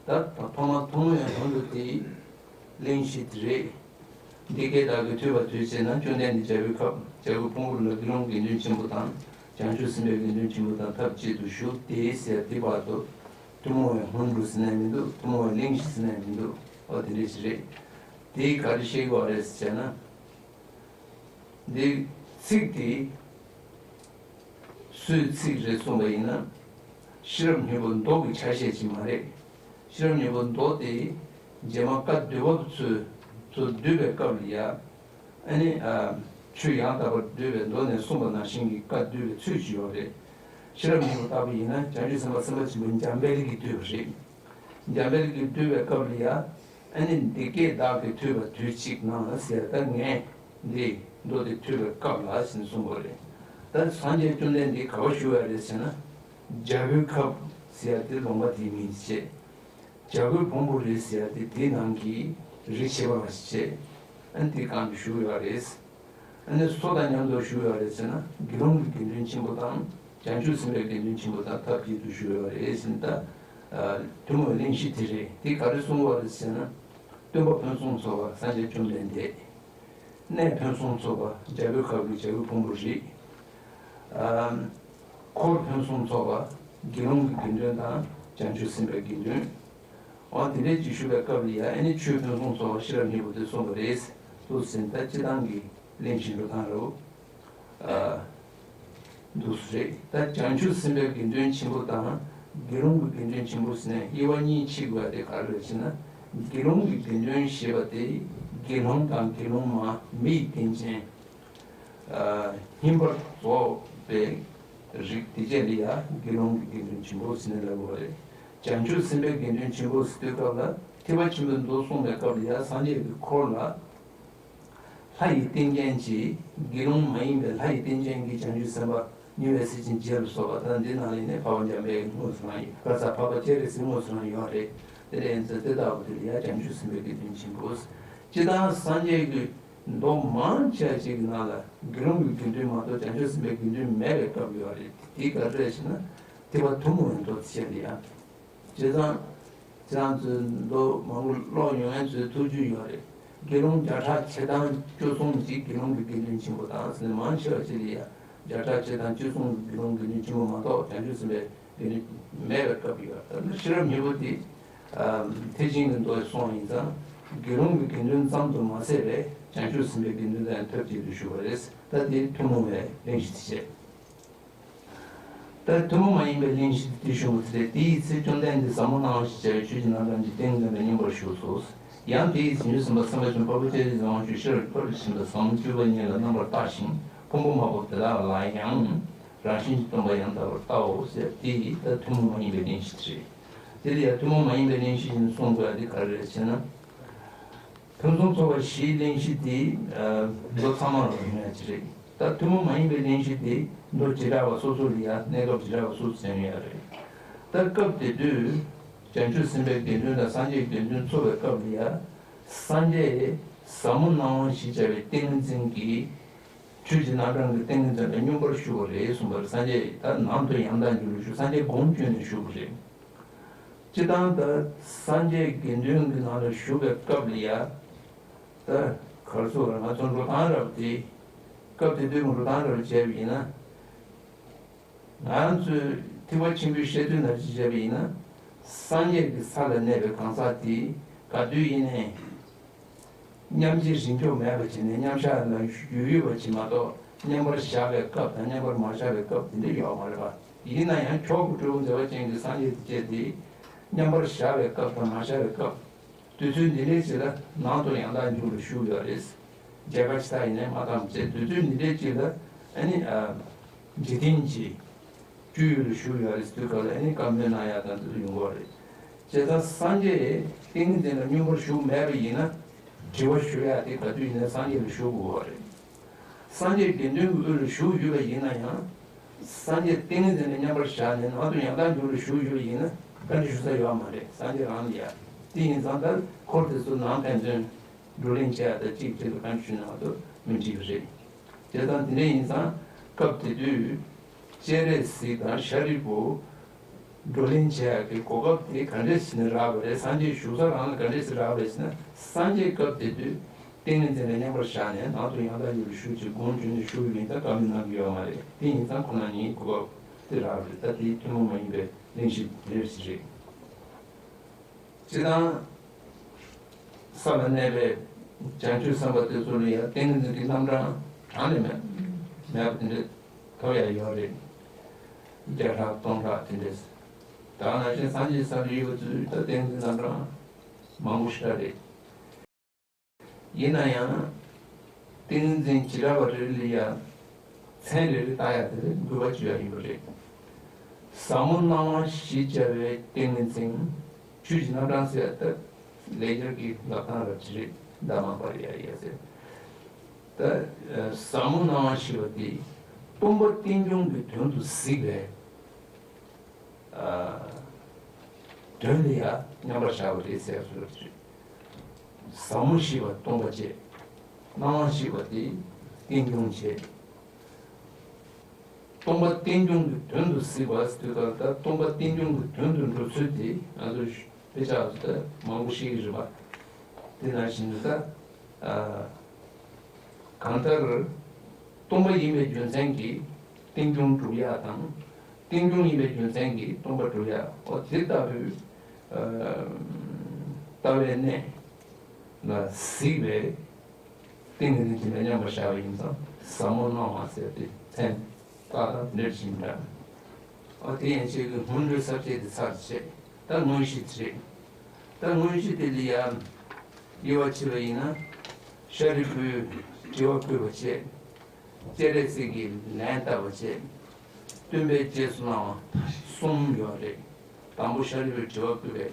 ད་ཐོག་མར་ཐུན་མོང་བའི་སྔོན་འགྲོ་དེའི་གླེང་གཞི་དེ་རེད། འདི་སྐད་བདག་གིས་ཐོས་པ་དུས་གཅིག་ན། བཅོམ་ལྡན་འདས་རྒྱལ་པོའི་ཁབ་རྒྱལ་པོའི་ཕུང་པོ་ལ་དགེ་སློང་དགེ་འདུན་ཆེན་པོ་དང་། བྱང་ཆུབ་སེམས་དཔའི་དགེ་འདུན་ཆེན་པོ་དང་ཐབས་གཅིག་ཏུ་བཞུགས་ཏེ་ཟེར། དེ་བར་དུ་ཐུན་མོང་བའི་སྔོན་འགྲོ་ཟེར་ནའི་མི་འདུག་ཐུན་མོང་བའི་གླེང་གཞི་ཟེར་ནའི་མི་འདུག་འོ་དེ་འདྲ་ཞིག་རེད། དེས་ག་རེ་བཤད་དགོས་རེད་ཟེར་ན། འདི་ཚིག་དེ་སུའི་ཚིག་རེད་གསུངས་པ་ཡིན་ན། ཤེས་རབ་སྙིང་པོ་མདོ་གི་ཆ་ཤས་ཅིག་མ་རེད། ཤེས་རབ་སྙིང་པོ་མདོ་དེ་རྗེས་མ་བཀའ་འདུས་པ་ཚོས་ཚོ་འདུས་པའི་སྐབས་ལ་ཡ། ཨ་ནི་ཨ་ཆོས་ཡང་དག་པར་འདུས་པའི་མདོ་ནས་གསུངས་པ་ནང་བཞིན་གྱི་བཀའ་འདུས་པའི་ཚུལ་ཅིག་ཡོད་རེད། ཤེས་རབ་སྙིང་པོ་ལྟ་བུ་ཡིན་ན་བྱང་ཆུབ་སེམས་དཔའ་སེམས་དཔའ་ཆེན་པོ་འཇམ་དཔལ་གྱིས་བསྡུས་པ་རེད། འཇམ་དཔལ་གྱིས་བསྡུས་པའི་སྐབས་ལ་ཡ། ཨ་ནི་འདི་སྐད་བདག་གིས་ཐོས་པ་དུས་གཅིག་ན་ཟེར། ད་ངས་འདི་མདོ་དེ་ཐོས་པའི་སྐབས་ལ་ཟེར་ནས་གསུངས་པ་རེད། ད་སངས་རྒྱས་བཅོམ་ལྡན་འདས་ག་པར་བཞུགས་ཡ་རེད་ཟེར་ན། རྒྱལ་པོའི་ཁབ་ཟེར་ཡ་དེ་ལུང་པ་དེའི་མིང་བྱས། རྒྱལ་པོའི་ཕུང་པོ་རེད་ཟེར་ཡ་དེ་དེའི་ནང་གི་རིགས་ཆད་པ་བྱས། ཨ་ནི་དེའི་སྒང་དུ་བཞུགས་ཡོད་རེད། ཨ་ནི་སུ་དང་མཉམ་དུ་བཞུགས་ཡོད་རེད་ཟེར་ན། དགེ་སློང་གི་དགེ་འདུན་ཆེན་པོ་དང་། བྱང་ཆུབ་སེམས་དཔའི་དགེ་འདུན་ཆེན་པོ་དང་ཐབས་གཅིག་ཏུ་བཞུགས་ཡོད་རེད་ཟེར་ན། ད་ཐུན་མོང་གླེང་གཞི་དེ་རེད། དེ་ག་རེ་གསུངས་པ་རེད་ཟེར་ན། སྟོན་པ་ཕུན་སུམ་ཚོགས་པ་སངས་རྒྱས་བཅོམ་ལྡན་འདས། གནས་ཕུན་སུམ་ཚོགས་པ་རྒྱལ་པོའི་ཁབ་ཀྱི་རྒྱལ་པོའི་ཕུང་པོ་རེད། འཁོར་ཕུན་སུམ་ཚོགས་པ་དགེ་སློང་གི་དགེ་འདུན་དང་བྱང་ཆུབ་སེམས་དཔའི་དགེ་འདུན། འོ་དེ་འདྲའི་ཅིག་ཞུ་བའི་སྐབས་ལ་ཡ། ཨ་ནི་ཆོས་ཕུན་སུམ་ཚོགས་པ་ཤེས་རབ་སྙིང་པོ་དེ་གསུངས་པ་རེད། འདུག་ཟེར་ན་ད་སྤྱིར་བཏང་གི་གླེང་གཞི་འགྲོ་སྟངས་རེད། ཨ་འདུག་སེ་རེད། ད་བྱང་ཆུབ་སེམས་དཔའི་དགེ་འདུན་ཆེན་པོ་དང་དགེ་སློང་གི་དགེ་འདུན་ཆེན་པོ་ཟེར་ནས་དབྱེ་བ་གཉིས་ཕྱེ་དགོས་ཡ་དེ་ག་རེ་རེད་ཟེར་ན། དགེ་སློང་གི་དགེ་འདུན་ཞེས་པ་དེ་དགེ་སློང་དང་དགེ་སློང་མ། མི་ཡི་རྟེན་ཅན། ཨ་སྙིང་པར་རྫོགས་པའི་རིགས་དེ་བཅས་ལ་ཡ་དགེ་སློང་གི་དགེ་འདུན་ཆེན་པོ་ཟེར་ནས་ལབ་དགོས་པ་རེད། བྱང་ཆུབ་སེམས་དཔའི་དགེ་འདུན་ཆེན་པོ་ཟེར་དུས་སྐབས་ལ་ཐེག་པ་ཆེན་པོའི་མདོ་གསུངས་པའི་སྐབས་ལ་ཡ་སངས་རྒྱས་ཀྱི་འཁོར་ལ་ལྷ་ཡི་རྟེན་ཅན་གྱི། དགེ་སློང་མ་ཡིན་པའི་ལྷ་ཡི་རྟེན་ཅན་གྱི་བྱང་ཆུབ་སེམས་དཔའ་མྱུར་བའི་སེམས་ཅན་བརྒྱད་ལ་སོགས་པ་དང་། འདི་ནང་ལ་ནི་འཕགས་པ་འཇམ་དཔལ་དངོས་སུ་རང་ཡོད། དཀར་ཆག་འཕགས་པ་སྤྱན་རས་གཟིགས་དངོས་སུ་རང་ཡོད་རེད། དེ་ལས་ཡིན་ཙང་དེ་ལྟ་བུ་དེ་ལ་ཡ་བྱང་ཆུབ་སེམས་དཔའི་དགེ་འདུན་ཆེན་པོ། སྤྱིར་བཏང་སངས་རྒྱས་ཀྱི་མདོ་མང་ཆེ་བ་ཞིག་གི་ནང་ལ་དགེ་སློང་གི་དགེ་འདུན་མ་གཏོགས་བྱང་ཆུབ་སེམས་དཔའི་དགེ་འདུན་མེད་པའི་སྐབས་ཡོད་རེད། དེ་ག་རེ་རེད་ཟེར་ན། ཐེག་པ་ཐུན་མོང་བའི་མདོ་དེ་བཤད་ལ་ཡ། བྱས་ཙང་། ཁྱེད་རང་ཚོས་མདོ་མང་པོ་ཀློག་མྱོང་མཁན་ཚོའི་ཐུགས་རྒྱུས་ཡོད་རེད། དགེ་སློང་བརྒྱ་ཕྲག་ཕྱེད་དང་བཅུ་གསུམ་ཅིག་དགེ་སློང་གི་དགེ་འདུན་ཆེན་པོ་དང་ཟེར་ནས་མང་ཆེ་བ་ཅིག་ལ་ཡ། བརྒྱ་ཕྲག་ཕྱེད་དང་བཅུ་གསུམ་གྱི་དགེ་སློང་དགེ་འདུན་ཆེན་པོ་མ་གཏོགས་བྱང་ཆུབ་སེམས་དཔའི་དགེ་འདུན་མེད་པའི་སྐབས་ཡོད། ད་ནི་ཤེས་རབ་སྙིང་པོ་དེ། ཨ་ཐེག་ཆེན་གྱི་མདོ་སོང་ཡིན་ཙང་། དགེ་སློང་གི་དགེ་འདུན་ཙམ་དུ་མ་ཟད་པའི་བྱང་ཆུབ་སེམས་དཔའི་དགེ་འདུན་དང་ཐབས་ཅིག་ཏུ་ཞུགས་པ་རེད། ད་དེ་ཐུན་མོང་བའི་གླེང་གཞི་དེ་བྱས། ད་ཐུན་མོང་མ་ཡིན་པའི་གླེང་གཞི་དེ་ཞུ་བ་དེ་རེད། དེའི་ཚེ་བཅོམ་ལྡན་འདས་ཟབ་མོ་སྣང་བ་ཞེས་བྱ་བའི་ཆོས་ཀྱི་རྣམ་གྲངས་ཀྱི་ཏིང་ངེ་འཛིན་ལ་སྙོམས་པར་ཞུགས་སོ། ཡང་དེའི་ཚེ་བྱང་ཆུབ་སེམས་དཔའ་སེམས་དཔའ་ཆེན་པོ་འཕགས་པ་སྤྱན་རས་གཟིགས་དབང་ཕྱུག་ཤེས་རབ་ཀྱི་ཕ་རོལ་ཏུ་ཕྱིན་པ་ཟབ་མོ་སྤྱོད་པ་ཉིད་ལ་རྣམ་པར་བལྟ་ཞིང་ཕུང་པོ་མ་བོར་དེ་དག་ལ་ཡང་རང་བཞིན་གྱིས་སྟོང་པར་ཡང་དག་པར་བལྟའོ་ཟེར། དེ་ཡིས་ད་ཐུན་མོང་མ་ཡིན་པའི་གླེང་གཞི་དེ་རེད། དེ་ལ་ཡང་ཐུན་མོང་མ་ཡིན་པའི་གླེང་གཞི་ཡིན་གསུང་དགོས་ཡ་དེ་ག་རེ་རེད་ཟེར་ན། ཕུན་སུམ་ཚོགས་པ་བཞིའི་གླེང་གཞི་དེ་མདོ་ཚང་མ་ལ་ཡོང་ཡ་ཅིག་རེད། ད་ཐུན་མོང་མ་ཡིན་པའི་གླེང་གཞི་དེ་མདོ་བྱེ་བྲག་པ་སོ་སོ་ལ་ཡ་གནས་སྐབས་བྱེ་བྲག་པ་སོ་སོ་ཟེར་ཡོང་ཡ་རེད། ད་སྐབས་དེ་དུས་བྱང་ཆུབ་སེམས་དཔའི་དགེ་འདུན་དང་སངས་རྒྱས་དགེ་འདུན་འཚོགས་པའི་སྐབས་ལ་ཡ། སངས་རྒྱས་ཟབ་མོ་སྣང་བ་ཞེས་བྱ་བའི་ཏིང་ངེ་འཛིན་གྱིས་ཆོས་ཀྱི་རྣམ་གྲངས་ཀྱི་ཏིང་ངེ་འཛིན་ལ་སྙོམས་པར་ཞུགས་པ་རེད་གསུངས་པ་རེད། སངས་རྒྱས་ད་ནང་དུ་ཡང་དག་འཇུག་ལ་ཞུགས། སངས་རྒྱས་སྒོམ་བཅུག་ནས་བཞུགས་པ་རེད། སྤྱིར་བཏང་ད་སངས་རྒྱས་དགེ་འདུན་གྱི་ནང་ལ་བཞུགས་པའི་སྐབས་ལ་ཡ། ད་ག་རེ་ཟེར་དགོས་རེད། ང་ཚོ་འགྲོ་སྟངས་རབ་དེ། སྐབས་དེ་དུས་ཀྱི་འགྲོ་སྟངས་རབ་བྱས་པ་ཡིན་ན། ང་ཚོས་ཐེག་པ་ཆེན་པོའི་བཤད་ཚུལ་ནང་བཞིན་བྱས་པ་ཡིན་ན། སངས་རྒྱས་ཀྱི་ས་ལ་གནས་པའི་གང་ཟག་དེ་ག་དུས་ཡིན་ནའི། མཉམ་རྗེས་རིང་འཁྱོག་མེད་པ་བྱས་ནས་མཉམ་བཞག་ལ་ཡུལ་ཡོད་པ་ཅིག་མ་གཏོགས། མཉམ་པར་བཞག་པའི་སྐབས་དང་མཉམ་པར་མ་བཞག་པའི་སྐབས་དེ་འདྲ་ཡོད་མ་རེད་པ། ཡིན་ན་ཡང་མཆོག་གི་སྤྲུལ་སྐུ་མཛད་པ་ཅན་གྱི་སངས་རྒྱས་དེ་བཅས་དེ་མཉམ་པར་བཞག་པའི་སྐབས་དང་མ་བཞག་པའི་སྐབས། དུས་ཚོད་འདི་འདྲའི་ཅིག་ལ་ནང་དུ་ཡང་དག་འཇུག་ལ་བཞུགས་ཡོད་རེད། མཇལ་ཁ་ཅི་ལྟར་ཡིན་ནའི་མ་བཏང་བྱས། དུས་ཚོད་འདི་འདྲའི་ཅིག་ལ་ཨ་ནི་ཨ། འཇིག་རྟེན་གྱི་སྤྱོད་ཡུལ་ལ་བཞུགས་ཡོད་རེད། དུས་སྐབས་ལ་ཨ་ནི་བཀའ་མོལ་གནང་ཡག་དང་དེ་ཚོ་ཡོང་གི་རེད། བྱས་ཙང་སངས་རྒྱས་ཏིང་ངེ་འཛིན་ལ་མཉམ་པར་བཞུགས་མེད་པ་ཡིན་ན། དྲི་བ་ཞུ་ཡག་དེ་ག་དུས་ཡིན་ན་སངས་རྒྱས་ལ་ཞུ་དགོས་པ་རེད། སངས་རྒྱས་དགེ་འདུན་གྱི་དབུས་ལ་བཞུགས་ཡོད་པ་ཡིན་ན་ཡང་། སངས་རྒྱས་ཏིང་ངེ་འཛིན་ལ་མཉམ་པར་བཞག་ནས་ནང་དུ་ཡང་དག་འཇུག་ལ་བཞུགས་ཡོད་པ་ཡིན་ན་བཀའ་འདྲི་ཞུ་ས་ཡོད་མ་རེད། སངས་རྒྱས་རང་ལ་ཡ། དེ་ཡིན་ཙང་ད་འཁོར་དེ་ཚོ་ནང་ཕན་ཚུན་བགྲོ་གླེང་བྱེད་ཡ་དང་གཅིག་གཅིག་ལ་བཀའ་འདྲི་ཞུ་ནས་ང་ཚོ་མི་འགྲིག་གི་རེད། བྱས་ཙང་དེ་འདྲ་ཡིན་ཙང་སྐབས་དེ་དུས་སྤྱན་རས་གཟིགས་དང་ཤཱ་རིའི་བུ་བགྲོ་གླེང་བྱེད་ཡ་གི་གོ་སྐབས་དེ་ག་འདྲས་ཞིག་ནས་རག་པ་རེད། སངས་རྒྱས་བཞུགས་ས་རང་ལ་ག་འདྲས་ཞིག་རག་པ་རེད་ཟེར་ན། སངས་རྒྱས་སྐབས་དེ་དུས་ཏིང་ངེ་འཛིན་ལ་མཉམ་པར་བཞག་ནས་ནང་དུ་ཡང་དག་ཡུལ་ལ་བཞུགས་ཀྱི་སྒོམ་བྱུང་ནས་བཞུགས་ཡིན་ཙང་བཀའ་མོལ་གནང་གི་ཡོད་མ་རེད། དེ་ཡིན་ཙང་ཁོ་རང་ཉིད་གོ་སྐབས་དེ་རག་པ་རེད། ད་དེ་ཐུན་མོང་མ་ཡིན་པའི་གླེང་གཞི་རེ་ཞིག་རེད། སྤྱིར་བཏང་ས་ལ་གནས་པའི་བྱང་ཆུབ་སེམས་དཔའ་དེ་ཚོ་ལ་ཡང་ཏིང་ངེ་འཛིན་གྱི་རྣམ་གྲངས་གྲངས་ལས་མེད་མེད་པ་དེ་འདྲ་ཐོབ་ཡ་ཡོད་རེད། བརྒྱ་ཕྲག་སྟོང་ཕྲག་དེ་འདྲས། ད་ག་ནང་བཞིན་སངས་རྒྱས་ས་ལ་ཡོད་པ་ཚོས་ད་ཏིང་ངེ་འཛིན་རྣམ་གྲངས་མང་པོ་ཞིག་རེད། ཡིན་ན་ཡང་། ཏིང་ངེ་འཛིན་བྱེ་བྲག་པ་རེ་རེ་ལ་ཡང་མཚན་རེ་རེ་བཏགས་ཡ་དེ་དགོས་པ་བརྗོད་ཡ་ཡིན་པ་རེད། ཟབ་མོ་སྣང་བ་བཞི་སྦྱར་བའི་ཏིང་ངེ་འཛིན། ཆོས་ཀྱི་རྣམ་གྲངས་ཟེར་ཡ་ད་ལེགས་སྦྱར་གྱི་ལབ་སྟངས་རབ་ཅིག་རེད། ད་མང་པར་ཡ་ཡ་ཟེར། ད་ཟབ་མོ་སྣང་བ་བཞི་པ་དེ་སྟོང་པ་རྟེན་འབྱུང་གི་དོན་དུ་གཟིགས་པའི། དོན་ལ་ཡང་མཉམ་པར་བཞག་པ་རེད་ཟེར་སོ། ཟབ་མོ་བཞི་པ་སྟོང་པ་བཅས། སྣང་བ་བཞི་པ་དེ་རྟེན་འབྱུང་བྱས། སྟོང་པ་རྟེན་འབྱུང་གི་དོན་དུ་གཟིགས་པ་ཟེར་དུས་ད་ལྟ་སྟོང་པ་རྟེན་འབྱུང་གི་དོན་དུ་འགྲོ་ཚུལ་དེ་ང་ཚོ་དཔེ་ཆ་ད་མང་པོ་ཤེས་ཀྱི་རེད་པ། དེ་ནང་བཞིན་དུ་ད། གང་ལྟར། སྟོང་པ་ཡིན་པའི་རྒྱུ་མཚན་གྱིས་རྟེན་འབྱུང་གྲུབ་ཡ་དང་། རྟེན་འབྱུང་ཡིན་པའི་རྒྱུ་མཚན་གྱིས་སྟོང་པ་གྲུབ་ཡ། འོ་དེ་ལྟ་བུའི། ལྟ་བའི་གནས་ལ་གཟིགས་པས་ཏིང་ངེ་འཛིན་གྱི་མེ་མཉམ་པར་བཞག་པ་ཡིན་ཙང་ཟབ་མོ་སྣང་བ་ཟེར་ཏེ་མཚན་བཏགས་དང་འདིར་ཕྱིན་འདྲ། འོ་དེ་ཡན་ཆད་ཀྱི་སྔོན་འགྲོའི་ས་བཅད་དེ་ཚར་བྱས། ད་དངོས་གཞི་དེ་རེད། ད་དངོས་གཞི་དེ་ལ་ཡང་དབྱེ་བ་ཕྱེ་བ་ཡིན་ན། ཤཱ་རིའི་བུས་དྲི་བ་བཀོད་པ་བཅས། སྤྱན་རས་གཟིགས་ཀྱིས་ལན་བཏབ་པ་བཅས། སྟོན་པས་རྗེས་སུ་གནང་བ་གསུམ་ཡོད་རེད། དང་པོ་ཤཱ་རིའི་བུས་དྲི་བ་བཀོད་པའི་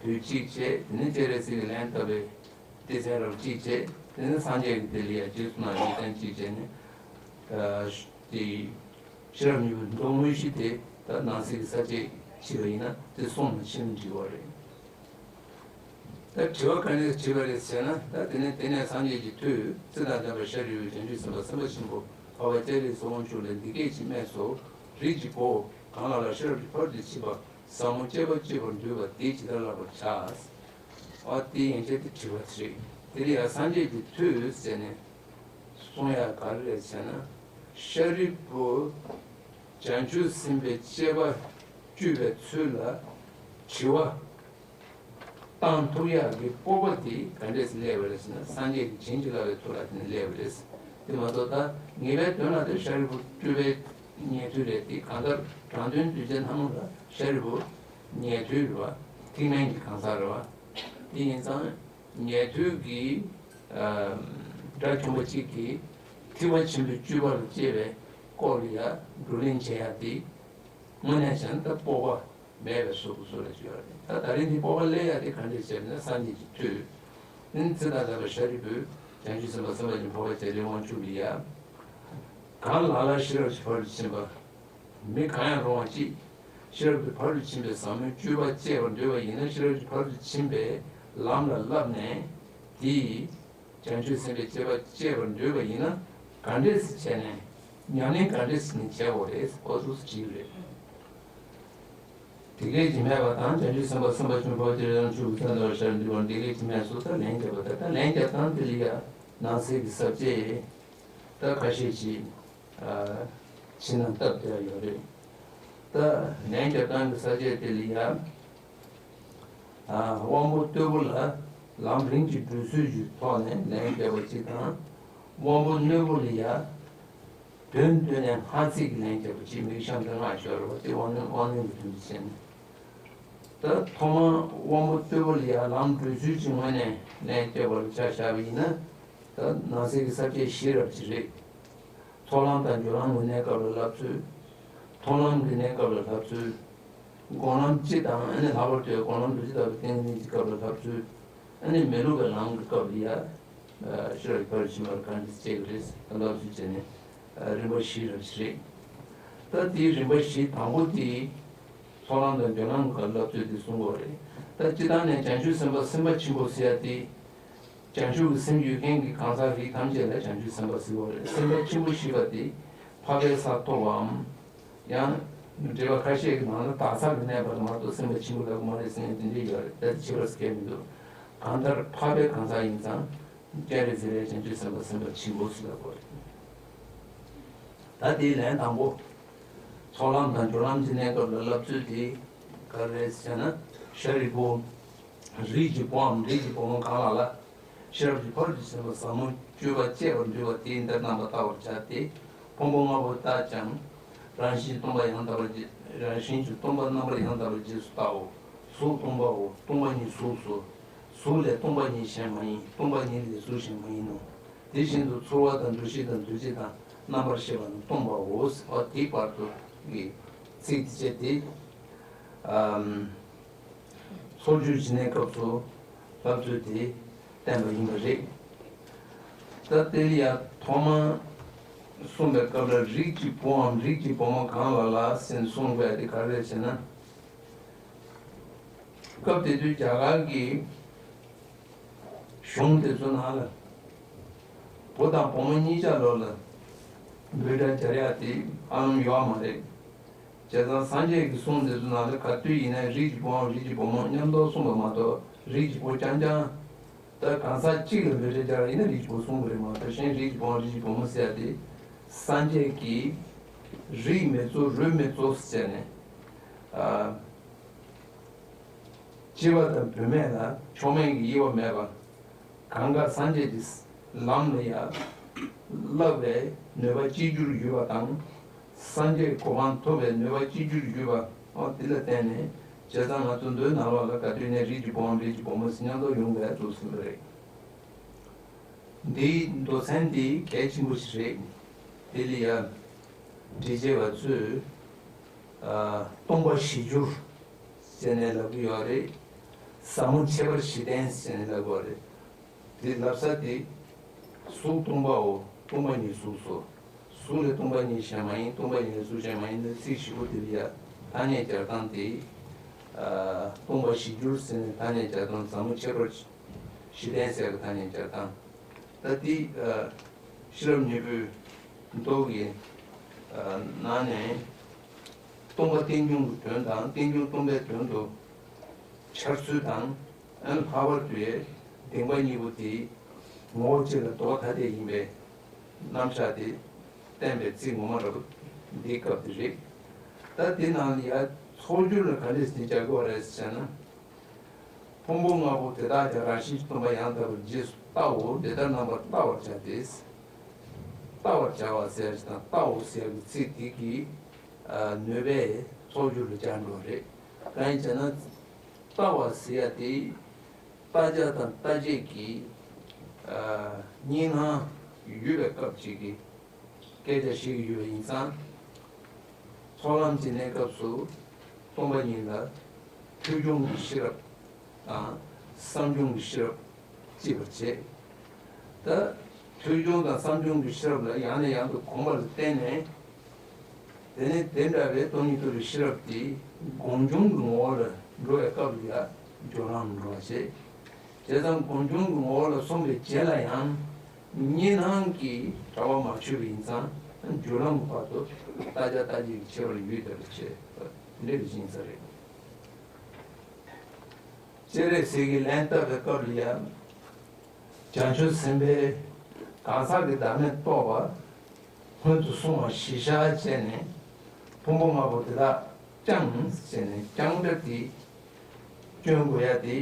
དུས་གཅིག་བྱས། དེ་ནས་སྤྱན་རས་གཟིགས་ཀྱིས་ལན་བཏབ་པའི་སྡེ་ཚན་རབ་གཅིག་བྱས། དེ་ནས་སངས་རྒྱས་ཀྱིས་དེ་ལ་ཡང་རྗེས་སུ་གནང་བའི་སྡེ་ཚན་གཅིག་བྱས་ནས། དེ། ཤེས་རབ་སྙིང་པོའི་མདོ་དངོས་གཞི་དེ་ད་ནང་གསེས་ཀྱི་ས་བཅད་ཕྱེ་བ་ཡིན་ན་དེ་གསུམ་ལ་ཕྱེ་ན་འགྲིག་པ་རེད། ད་དྲི་བ་ག་ནས་དྲིས་པ་རེད་ཟེར་ན། ད་དེ་ནས་དེ་ནས་སངས་རྒྱས་ཀྱི་མཐུས་ཚེ་དང་ལྡན་པ་ཤཱ་རིའི་བུས་བྱང་ཆུབ་སེམས་དཔའ་སེམས་དཔའ་ཆེན་པོ་འཕགས་པ་སྤྱན་རས་གཟིགས་དབང་ཕྱུག་ལ་འདི་སྐད་ཅེས་སྨྲས་སོ། རིགས་ཀྱི་བུ། གང་ལ་ལ་ཤེས་རབ་ཀྱི་ཕ་རོལ་ཏུ་ཕྱིན་པ་ཟབ་མོ་སྤྱད་པ་སྤྱོད་པར་འདོད་པ་དེས་ཇི་ལྟར་བསླབ་པར་བྱ། འོ་དེ་ཡན་ཆད་དེ་དྲི་བ་དེ་རེད། དེ་ལ་ཡང་སངས་རྒྱས་ཀྱི་མཐུས་ཟེར་ནས། གསུང་ཡ་ག་རེ་རེད་ཟེར་ན། ཤཱ་རིའི་བུ། བྱང་ཆུབ་སེམས་དཔའི་སྤྱད་པ་སྤྱོད་པའི་ཚུལ་ལ་དྲི་བ་བཏང་ཐུབ་ཡག་གི་སྤོབས་པ་དེ་ག་འདྲས་སླེབས་པ་རེད་ཟེར་ན། སངས་རྒྱས་ཀྱིས་བྱིན་གྱིས་བརླབས་པའི་མཐུ་ལ་བརྟེན་ནས་སླེབས་པ་རེད། དེ་མ་གཏོགས་ད་ངེས་པའི་དོན་ལ་དེ་ཤཱ་རིའི་བུ་སྤྲུལ་པའི་ཉན་ཐོས་རེད་དེ། གང་ལྟར་དྲང་དོན་གདུལ་བྱ་སྣ་མང་ལ་ཤཱ་རིའི་བུ་ཉན་ཐོས་རེད་པ། ཐེག་དམན་གྱི་གང་ཟག་རེད་པ། དེ་ཡིན་ཙང་། ཉན་ཐོས་ཀྱི་ཨ་དགྲ་བཅོམ་པ་གཅིག་གིས་ཐེག་པ་ཆེན་པོའི་སྤྱོད་པ་ལ་སྤྱད་པའི་སྐོར་ལ་ཡང་བགྲོ་གླེང་བྱེད་ཡ་དེ་དངོས་གནས་བྱས་ན་ད་སྤོབས་པ་མེད་པའི་བཟོ་འདྲ་བཟོ་འདྲ་ཅིག་ཡོད་རེད། ད་ད་རིང་འདི་སྤོབས་པ་སླེབས་ཡ་དེ་ག་འདྲས་བྱས་ན། སངས་རྒྱས་ཀྱི་མཐུས་ནི་ཚེ་དང་ལྡན་པ་ཤཱ་རིའི་བུས་བྱང་ཆུབ་སེམས་དཔའ་སེམས་དཔའ་ཆེན་པོ་འཕགས་པ་སྤྱན་རས་གཟིགས་དབང་ཕྱུག་ལ་ཡང་། གང་ལ་ལ་ཤེས་རབ་ཀྱི་ཕ་རོལ་ཏུ་ཕྱིན་པ། མི་གང་ཡང་རུང་བ་ཅིག་ཤེས་རབ་ཀྱི་ཕ་རོལ་ཏུ་ཕྱིན་པའི་ཟབ་མོའི་སྤྱོད་པ་སྤྱད་པར་འདོད་པ་ཡིན་ན། ཤེས་རབ་ཀྱི་ཕ་རོལ་ཏུ་ཕྱིན་པའི་ལམ་ལ་བསླབས་ནས། དེས་བྱང་ཆུབ་སེམས་དཔའི་སྤྱད་པ་སྤྱད་པར་འདོད་པ་ཡིན་ན། ག་འདྲས་སེ་བྱས་ནས་ཉམས་ལེན་ག་འདྲས་སེ་ནས་བྱེད་དགོས་རེད། འོ་འདུག་སེ་དྲིས་པ་རེད། འདི་སྐད་ཅེས་སྨྲས་པ་དང་། བྱང་ཆུབ་སེམས་དཔའ་སེམས་དཔའ་ཆེན་པོ་དེ་ལ་ཡང་ཆུ་བོ་ཙན་དན་ཞལ་འདྲི་བར་འདི་སྐད་ཅེས་སྨྲས་སོ། ད་ལན་བརྒྱབ་པ་དང་། ད་ལན་བརྒྱབ་དང་དེ་ལ་ཡང་ནང་གསེས་ཀྱི་ས་བཅད་ད་ཁ་ཤས་ཅིག་ཕྱི་ནང་སྟབས་བདེ་བ་ཡོད་རེད། ད་ལན་བརྒྱབ་དང་གི་ས་བཅད་དེ་ལ་ཡང་དབང་པོ་རྟུལ་པོ་ལ་ལམ་རིམ་གྱིས་བགྲོད་ཚུལ་གྱི་ཐོག་ནས་ལན་བརྒྱབ་པ་གཅིག་དང་། དབང་པོ་རྣོན་པོ་ལ་ཡང་དོན་བསྡུས་ནས་སྔ་ཚིག་གི་ལན་བརྒྱབ་པ་གཅིག་མིག་ཤམ་དང་སྔགས་ཞོར་བ་དེ་དབང་རྣོན་དབང་རྣོན་གྱི་དོན་དུ་བྱས་ནས། ད་ཐོག་མར་དབང་པོ་རྟུལ་པོ་ལ་ཡང་ལམ་བགྲོད་ཚུལ་གྱི་ངོས་ནས་ལན་བརྒྱབ་པར་ཆ་བཞག་པ་ཡིན་ན། ད་ནང་གསེས་ཀྱི་ས་བཅད་བཞི་རབ་ཅིག་རེད། ཚོགས་ལམ་དང་སྦྱོར་ལམ་གྱི་གནས་སྐབས་ལ་བསླབ་ཚུལ། མཐོང་ལམ་གྱི་གནས་སྐབས་ལ་བསླབ་ཚུལ། སྒོམ་ལམ་སྤྱི་དང་ཨ་ནི་ལྷག་པར་དུ་སྒོམ་ལམ་རྡོ་རྗེ་ལྟ་བུའི་ཏིང་ངེ་འཛིན་གྱི་སྐབས་ལ་བསླབ་ཚུལ། ཨ་ནི་མི་བསླུ་བའི་ལམ་གྱི་སྐབས་ལ་ཡང་ཤེས་རབ་ཀྱི་ཕ་རོལ་ཕྱིན་པ་ལ་ག་འདྲ་བྱེད་ཀྱི་རེད། ད་ལབ་སུ་བྱས་ནས་རིམ་པ་བཞི་རབ་ཅིག་རེད། ད་དེའི་རིམ་པ་བཞི་དང་པོ་དེ་ཚོགས་ལམ་དང་སྦྱོར་ལམ་གྱི་སྐབས་ལ་བསླབ་ཚུལ་དེ་གསུང་གི་ཡོད་རེད། ད་སྤྱིར་བཏང་ནས་བྱང་ཆུབ་སེམས་དཔའ་སེམས་དཔའ་ཆེན་པོ་ཟེར་ཡ་དེ། བྱང་ཆུབ་ཀྱི་སེམས་ཡོད་མཁན་གྱི་གང་ཟག་རིགས་ཐམས་ཅད་ལ་བྱང་ཆུབ་སེམས་དཔའ་ཟེར་བ་རེད། སེམས་དཔའ་ཆེན་པོ་ཞེས་པ་དེ་འཕགས་པའི་ས་ཐོབ་པའམ། ཡང་འགྲེལ་པ་ཁ་ཤས་ཀྱི་ནང་ལ་དག་ས་གི་གནས་པ་ལ་མ་གཏོགས་སེམས་དཔའ་ཆེན་པོ་ལབ་ཀྱི་མ་རེད་ཟེར་མཁན་དེ་འདྲ་ཡོད་རེད། ད་དེ་ཁྱད་པར་ཟེར་མཁན་མི་འདུག་གང་ལྟར་འཕགས་པའི་གང་ཟག་ཡིན་ཙང་སྤྱན་རས་གཟིགས་ལ་བྱང་ཆུབ་སེམས་དཔའ་སེམས་དཔའ་ཆེན་པོ་ཟེར་ལབ་དགོས་རེད། ད་དེའི་ལན་དང་པོ། ཚོགས་ལམ་དང་སྦྱོར་ལམ་གྱི་གནས་སྐབས་ལ་བསླབ་ཚུལ་དེ་ག་རེ་རེད་ཟེར་ན། ཤཱ་རིའི་བུ། རིགས་ཀྱི་བུའམ་རིགས་ཀྱི་བུ་མོ་གང་ལ་ལ། ཤེས་རབ་ཀྱི་ཕ་རོལ་ཏུ་ཕྱིན་པ་ཟབ་མོ་སྤྱོད་པ་སྤྱད་པར་འདོད་པ་དེས་འདིར་རྣམ་པར་བལྟ་བར་བྱ་སྟེ། ཕུང་པོ་ལྔ་པོ་ལྟ་ཅིང་། རང་བཞིན་གྱིས་སྟོང་པ་ཡང་དག་པར་རྗེས། རང་བཞིན་གྱིས་སྟོང་པ་རྣམ་པར་ཡང་དག་པར་རྗེས་སུ་བལྟའོ། གཟུགས་སྟོང་པའོ། སྟོང་པ་ཉིད་གཟུགས་སོ། གཟུགས་ལས་སྟོང་པ་ཉིད་གཞན་མ་ཡིན། སྟོང་པ་ཉིད་ལས་གཟུགས་གཞན་མ་ཡིན་ནོ། དེ་བཞིན་དུ་ཚོར་བ་དང་འདུ་ཤེས་དང་འདུ་བྱེད་དང་རྣམ་པར་ཤེས་པ་རྣམས་སྟོང་པའོ། ཨ་དེའི་བར་དུ་གི་ཚིག་དེ་བྱས་ཏེ། ཨམ། ཚོགས་སྦྱོར་གྱི་གནས་སྐབས་སུ་བསླབ་ཚུལ་དེ་བསྟན་པ་ཡིན་པ་རེད། ད་དེ་ཡང་ཐོག་མར་གསུངས་པའི་སྐབས་ལ་རིགས་ཀྱི་བུའམ་རིགས་ཀྱི་བུ་མོ་གང་ལ་ལ་ཟེར་གསུངས་པ་དེ་ག་རེ་རེད་ཟེར་ན། སྐབས་དེ་དུས་རྒྱ་གར་གྱི་གཞུང་དེ་ཚོ་ནང་ལ་བུ་དང་བུ་མོ་གཉིས་ཆ་ལོ་ལ་འབོད་སྒྲ་སྦྱར་ཡག་དེ་ཧ་ལམ་ཡོད་མ་རེད། བྱས་ཙང་སངས་རྒྱས་ཀྱི་གསུང་དེ་ཚོ་ནང་ལ་ག་དུས་ཡིན་ན་རིགས་ཀྱི་བུའམ་རིགས་ཀྱི་བུ་མོ་མཉམ་དུ་གསུངས་པ་མ་གཏོགས་རིགས་ཀྱི་བུ་རྐྱང་རྐྱང་། ད་གང་ཟག་གཅིག་ལ་འབོད་སྒྲ་སྦྱར་བ་ཡིན་ན་རིགས་ཀྱི་བུ་གསུང་གི་རེད་མ་གཏོགས་གཞན་རིགས་ཀྱི་བུའམ་རིགས་ཀྱི་བུ་མོ་ཟེར་ཡག་དེ་སངས་རྒྱས་ཀྱིས་རིགས་མེད་ཚོ་རུས་མེད་ཚོ་ཟེར་ནས། ཨ། སྐྱེས་པ་དང་བུད་མེད་ལ་མཆོག་དམན་གྱི་དབྱེ་བ་མེད་པར་གང་ག་སངས་རྒྱས་ཀྱི་ལམ་ལ་ཡང་བསླབ་པའི་ནུས་པ་གཅིག་གྱུར་ཡོད་པ་དང་། སངས་རྒྱས་གོ་འཕང་ཐོབ་པའི་ནུས་པ་གཅིག་གྱུར་ཡོད་པ། འོ་དེ་ལ་བརྟེན་ནས་བྱས་ཙང་ང་ཚོ་མདོའི་ནང་ལོགས་ལ་ག་དུས་ནས་རིགས་ཀྱི་བུའམ་རིགས་ཀྱི་བུ་མོ་ཟེར་མཉམ་དུ་ཡོང་བའི་ཚུལ་ཟིན་པ་རེད། འདིའི་མདོ་ཚན་འདི་གལ་ཆེན་པོ་ཞིག་རེད། དེ་ལ་ཡང་འགྲེལ་བྱེད་པ་ཚོས་ཨ་སྟོང་པ་གཞི་འགྱུར་ཟེར་ནས་ལབ་ཀྱི་ཡོད་རེད། ཟབ་མོ་ཁྱད་པར་གཞི་བསྟན་ཟེར་ནས་ལབ་ཀྱི་ཡོད་རེད། དེ་ལབ་ས་དེ་གཟུགས་སྟོང་པའོ། སྟོང་པ་ཉིད་གཟུགས་སོ། གཟུགས་ལས་སྟོང་པ་ཉིད་གཞན་མ་ཡིན། སྟོང་པ་ཉིད་ལས་གཟུགས་གཞན་མ་ཡིན་ནི་ཚིག་བཞི་པོ་དེ་ལ་ཡང་ཐ་སྙད་སྦྱར་སྟངས་དེ་ཨ་སྟོང་པ་གཞི་འགྱུར་ཟེར་ནས་ཐ་སྙད་སྦྱར་སྟངས་ཟབ་མོ་ཁྱད་པར་གཞི་བསྟན་ཟེར་གྱི་ཐ་སྙད་སྦྱར་སྟངས། ད་འདི་ཨ་ཤེས་རབ་སྙིང་པོའི་མདོ་གི་ཨ་ནང་ནས་སྟོང་པ་རྟེན་འབྱུང་གི་དོན་དང་རྟེན་འབྱུང་སྟོང་པའི་དོན་དུ་འཆར་ཚུལ་དང་། ཨ་ནི་ལྷག་པར་དུ་བདེན་པ་གཉིས་པོ་དེ་ངོ་བོ་གཅིག་ལ་ལྡོག་ཐ་དད་ཡིན་པའི་རྣམ་གཞག་དེ་བསྟན་པའི་ཚིག་ངོ་མ་རབ་འདིའི་སྐབས་དེ་རེད། ད་དེ་ནང་ལ་ཡང་ཚོགས་སྦྱོར་ལ་ག་འདྲས་ནས་སྦྱར་དགོས་རེད་ཟེར་ན། ཕུང་པོ་ལྔ་པོ་དེ་དག་ཀྱང་རང་བཞིན་གྱིས་སྟོང་པ་ཡང་དག་པར་རྗེས་སུ་བལྟའོ། འདི་ལྟར་རྣམ་པར་བལྟ་བར་བྱ་སྟེ། བལྟ་བར་བྱ་བ་ཟེར་ཞིག་དང་བལྟའོ་ཟེར་གྱི་ཚིག་དེ་གི་ནུས་པས་ཚོགས་སྦྱོར་ལ་སྦྱར་འགྲོ་བ་རེད། གང་ཡིན་ཟེར་ན། བལྟ་བ་ཟེར་ཡ་དེ་བལྟ་བྱ་དང་བལྟ་བྱེད་ཀྱི་གཉིས་སྣང་ཡོད་པའི་སྐབས་ཅིག་གི་སྐད་ཆ་བཤད་ཀྱི་ཡོད་པ་ཡིན་ཙང་། ཚོགས་ལམ་གྱི་གནས་སྐབས་སུ་སྟོང་པ་ཉིད་ལ་ཐོས་བྱུང་གི་ཤེས་རབ་དང་བསམ་བྱུང་གི་ཤེས་རབ་སྐྱེད་པར་བྱེད། ད་ཐོས་བྱུང་དང་བསམ་བྱུང་གི་ཤེས་རབ་ལ་ཡང་ནས་ཡང་དུ་གོམས་པ་ལ་བརྟེན་ནས། དེ་ནས་དེ་འདྲ་བའི་སྟོང་ཉིད་རྟོགས་པའི་ཤེས་རབ་དེ་སྒོམ་བྱུང་གི་ངོ་བོ་ལ་འགྲོ་བའི་སྐབས་ལ་ཡང་སྦྱོར་ལམ་འགྲོ་བ་བྱེད། བྱས་ཙང་སྒོམ་བྱུང་གི་ངོ་བོ་ལ་སོང་བའི་རྗེས་ལ་ཡང་གཉིས་སྣང་གི་དྲ་བ་མ་ཆོད་པ་ཡིན་ཙང་སྦྱོར་ལམ་གྱི་བར་དུ་བལྟ་བྱ་བལྟ་བྱེད་ཀྱི་ཁྱད་པར་ཡོད་བསྡད་པ་བྱེད། དེ་འདྲ་བའི་ཞིང་ས་རེད། སྤྱན་རས་གཟིགས་ཀྱིས་ལན་བཏབ་པའི་སྐབས་ལ་ཡང་། བྱང་ཆུབ་སེམས་དཔའི་གང་ཟག་གི་བདག་མེད་རྟོགས་པ་སྔོན་དུ་སོང་བ་གཞི་བཞག་བྱས་ནས། ཕུང་པོ་ལྔ་པོ་དེ་དག་ཀྱང་བྱས་ནས་ཀྱང་སྒྲ་དེ་སྐྱོན་དགོས་ཡ་དེ།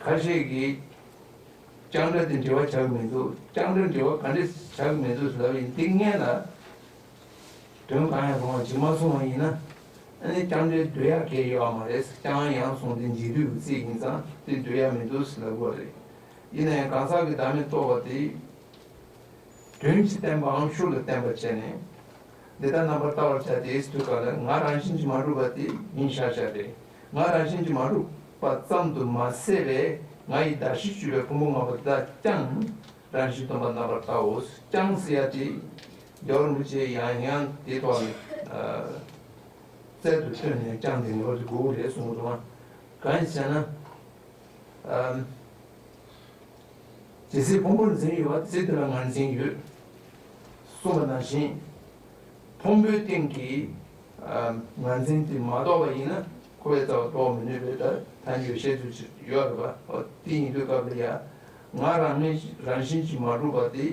ཁ་ཤས་ཀྱིས་ཀྱང་སྒྲ་དེ་འབྲེལ་བ་བྱ་གི་མི་འདུག་ཀྱང་སྒྲ་འབྲེལ་བ་ག་འདྲ་བྱ་གི་མི་འདུག་ཟེར་ལབ་ཡིན། འདི་སྔོན་ལ་དོན་གང་ཡང་རུང་བ་ཇི་མ་གསུངས་པ་ཡིན་ན། ཨ་ནི་ཀྱང་སྒྲའི་འདོད་ཡག་གལ་ཡོད་མ་རེད། ཀྱང་ཡང་གསུངས་ཏེ་འབྱེད་སྡུད་ཀྱི་ཚིག་ཡིན་ཙང་དེ་འདོད་ཡག་མི་འདུག་ཟེར་ལབ་དགོས་རེད། ཡིན་ན་ཡང་གང་ཟག་གི་བདག་མེད་རྟོགས་པ་དེ། དོན་གྱིས་བསྟན་པའམ་ཤུགས་ལ་བསྟན་པ་བྱས་ནས། འདི་ལྟར་རྣམ་པར་བལྟ་བར་བྱ་སྟེ་ཟེར་དུས་སྐབས་ལ་ང་རང་བཞིན་གྱིས་མ་གྲུབ་པ་དེ་ཡིན་ཤག་ཤག་རེད། ང་རང་བཞིན་གྱིས་མ་གྲུབ་པ་ཙམ་དུ་མ་ཟད་པའི་ང་ཡི་གདགས་གཞིར་གྱུར་པའི་ཕུང་པོ་ལྔ་པོ་དེ་དག་ཀྱང་རང་བཞིན་སྟོང་པར་རྣམ་པར་བལྟའོ། ཀྱང་ཟེར་ཡ་དེ་རྒྱལ་བ་རིན་པོ་ཆེས་ཡང་ཡང་དེའི་ཐོག་ལ་རྩལ་དུ་བཏོན་ནས་ཀྱང་དེ་ངེས་པར་དུ་དགོས་ཀྱི་རེད་གསུངས་འདུག་ཨང་། གང་ཡིན་ཟེར་ན། ཇི་སྲིད་ཕུང་པོར་འཛིན་ཡོད་པ་དེ་སྲིད་དེ་ལ་ངར་འཛིན་ཡོད། གསུངས་པ་ནང་བཞིན། ཕུང་པོའི་སྟེང་གི་ངར་འཛིན་དེ་མ་རྟོགས་པ་ཡིན་ན་འཁོར་བའི་རྩ་བ་རྟོགས་མི་ནུས་པའི་ད་ཐལ་འགྱུར་བཤད་ཚུལ་ཅིག་ཡོད་རེད་པ། འོ་དེ་ཡིན་དུས་སྐབས་ལ་ཡ། ང་རང་མིན་རང་བཞིན་གྱིས་མ་གྲུབ་པ་དེ།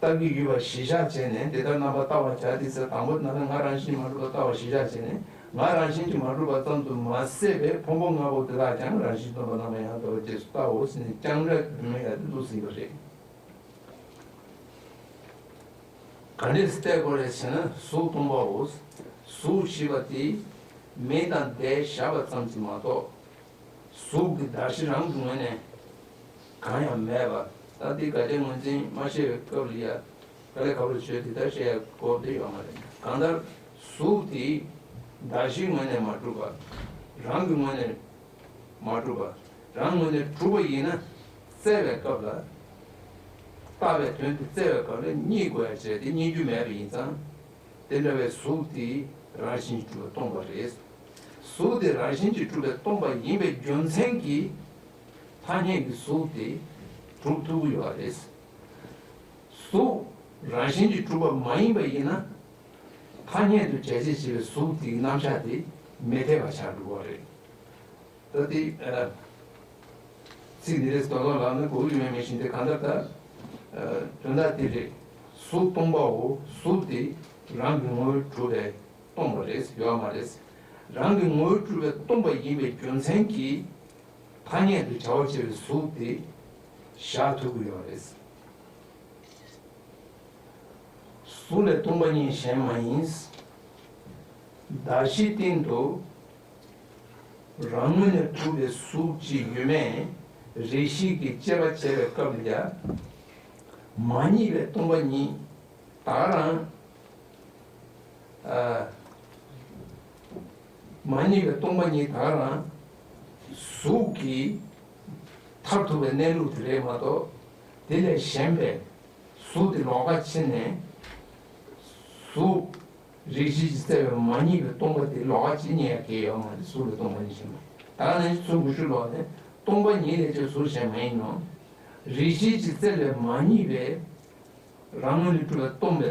བལྟ་གི་ཡོད་པ་གཞི་བཞག་བྱས་ནས་དེ་ལྟར་རྣམ་པར་བལྟ་བར་བྱ་སྟེ་ཟེར། དང་པོ་ན་ང་རང་བཞིན་མ་གྲུབ་པ་བལྟ་བ་གཞི་བཞག་བྱས་ནས། ང་རང་བཞིན་གྱིས་མ་གྲུབ་པ་ཙམ་དུ་མ་ཟད་པའི་ཕུང་པོ་ལྔ་པོ་དེ་དག་ཀྱང་རང་བཞིན་སྟོང་པར་རྣམ་པར་ཡང་དག་པར་རྗེས་སུ་བལྟའོ་ཟེར་ནས་ཀྱང་སྒྲ་དུ་མའི་ཡ་དེ་འདུག་ཟིན་པ་རེད། ག་འདྲས་བལྟ་དགོས་རེད་ཟེར་ན་གཟུགས་སྟོང་པའོ། གཟུགས་ཞེས་པ་དེ་མིང་དང་བརྡས་བཞག་པ་ཙམ་གྱིས་མ་གཏོགས། གཟུགས་ཀྱི་གདགས་གཞི་རང་གི་ངོས་ནས་གང་ཡང་མེད་པ། ད་འདི་དགག་བྱ་ངོས་འཛིན་མ་བཤད་པའི་སྐབས་ལ་ཡ། དཀའ་ལས་ཁག་པོ་བྱོས་དེ་ལྟར་བཤད་ཡ་དགོས་དེ་ཡོད་མ་རེད། གང་ལྟར་གཟུགས་དེ་གདགས་གཞིའི་ངོས་ནས་མ་གྲུབ་པ། རང་གི་ངོས་ནས་མ་གྲུབ་པ། རང་ངོས་ནས་གྲུབ་པ་ཡིན་ན་བཙལ་བའི་སྐབས་ལ། བལྟ་བའི་དོན་དེ་བཙལ་བའི་སྐབས་ལ་རྙེད་དགོས་ཡ་བྱས་ཏེ་རྙེད་རྒྱུ་མེད་པ་ཡིན་ཙང་། དེ་འདྲ་བའི་གཟུགས་དེ་རང་བཞིན་གྱིས་གྲུབ་པས་སྟོང་པ་རེད། གཟུགས་དེ་རང་བཞིན་གྱིས་གྲུབ་པས་སྟོང་པ་ཡིན་པའི་རྒྱུ་མཚན་གྱིས་ཐ་སྙད་ཀྱི་གཟུགས་དེ་གྲུབ་ཐུབ་ཀྱི་ཡོད་རེད། གཟུགས་རང་བཞིན་གྱིས་གྲུབ་པ་མ་ཡིན་པ་ཡིན་ན། ཐ་སྙད་དུ་བྱས་རྗེས་བྱས་པའི་གཟུགས་དེའི་རྣམ་གཞག་དེ་མི་འཐད་པ་ཆགས་འགྲོ་གི་རེད། ད་དེ། ཚིག་འདི་རེས་དོན་ལ་ལབ་ན་གོ་ཡུལ་མེད་མི་ཤིང་དེ་གང་ལྟར་ད། དོན་དག་དེ་རེད། གཟུགས་སྟོང་པའོ། གཟུགས་དེ་རང་གི་ངོ་བོས་གྲུབ་པས་སྟོང་པ་རེད་ཡོད་མ་རེད། རང་གི་ངོ་བོས་གྲུབ་པས་སྟོང་པ་ཡིན་པའི་རྒྱུ་མཚན་གྱིས་ཐ་སྙད་དུ་བྱ་བ་བྱས་པའི་གཟུགས་དེ་བཞག་ཐུབ་ཀྱི་ཡོད་རེད། གཟུགས་ལས་སྟོང་པ་ཉིད་གཞན་མ་ཡིན། གདགས་གཞིའི་སྟེང་དུ་རང་ངོས་ནས་གྲུབ་པའི་གཟུགས་ཅིག་ཡོད་མེད་རེ་ཞིག་གི་དཔྱད་པ་བྱེད་པའི་སྐབས་ལ་ཡང་། མ་རྙེད་པའི་སྟོང་པ་ཉིད་ད་ག་རང་། མ་རྙེད་པའི་སྟོང་པ་ཉིད་ད་ག་རང་གཟུགས་ཀྱིས་མཐར་ཐུག་པའི་གནས་ལུགས་དེ་རེད་མ་གཏོགས། དེ་ལས་གཞན་པའི་གཟུགས་དེ་ལོགས་ཀ་ཕྱེ་ནས། གཟུགས་རེ་ཞིག་ཅིག་བཙལ་བའི་མ་རྙེད་པའི་སྟོང་པ་དེ་ལོགས་ཀ་ཅིག་རྙེད་ཡ་གལ་ཡོད་མ་རེད། གཟུགས་ལས་སྟོང་པ་ཉིད་གཞན་མ་ཡིན། ད་ག་ནང་བཞིན་ཚུར་འགུལ་ཤུགས་ལོག་ནས་སྟོང་པ་ཉིད་ལས་ཀྱང་གཟུགས་གཞན་མ་ཡིན་ནོ། རེ་ཞིག་ཅིག་བཙལ་བའི་མ་རྙེད་པའི། རང་ངོས་ནས་གྲུབ་པའི་སྟོང་པའི་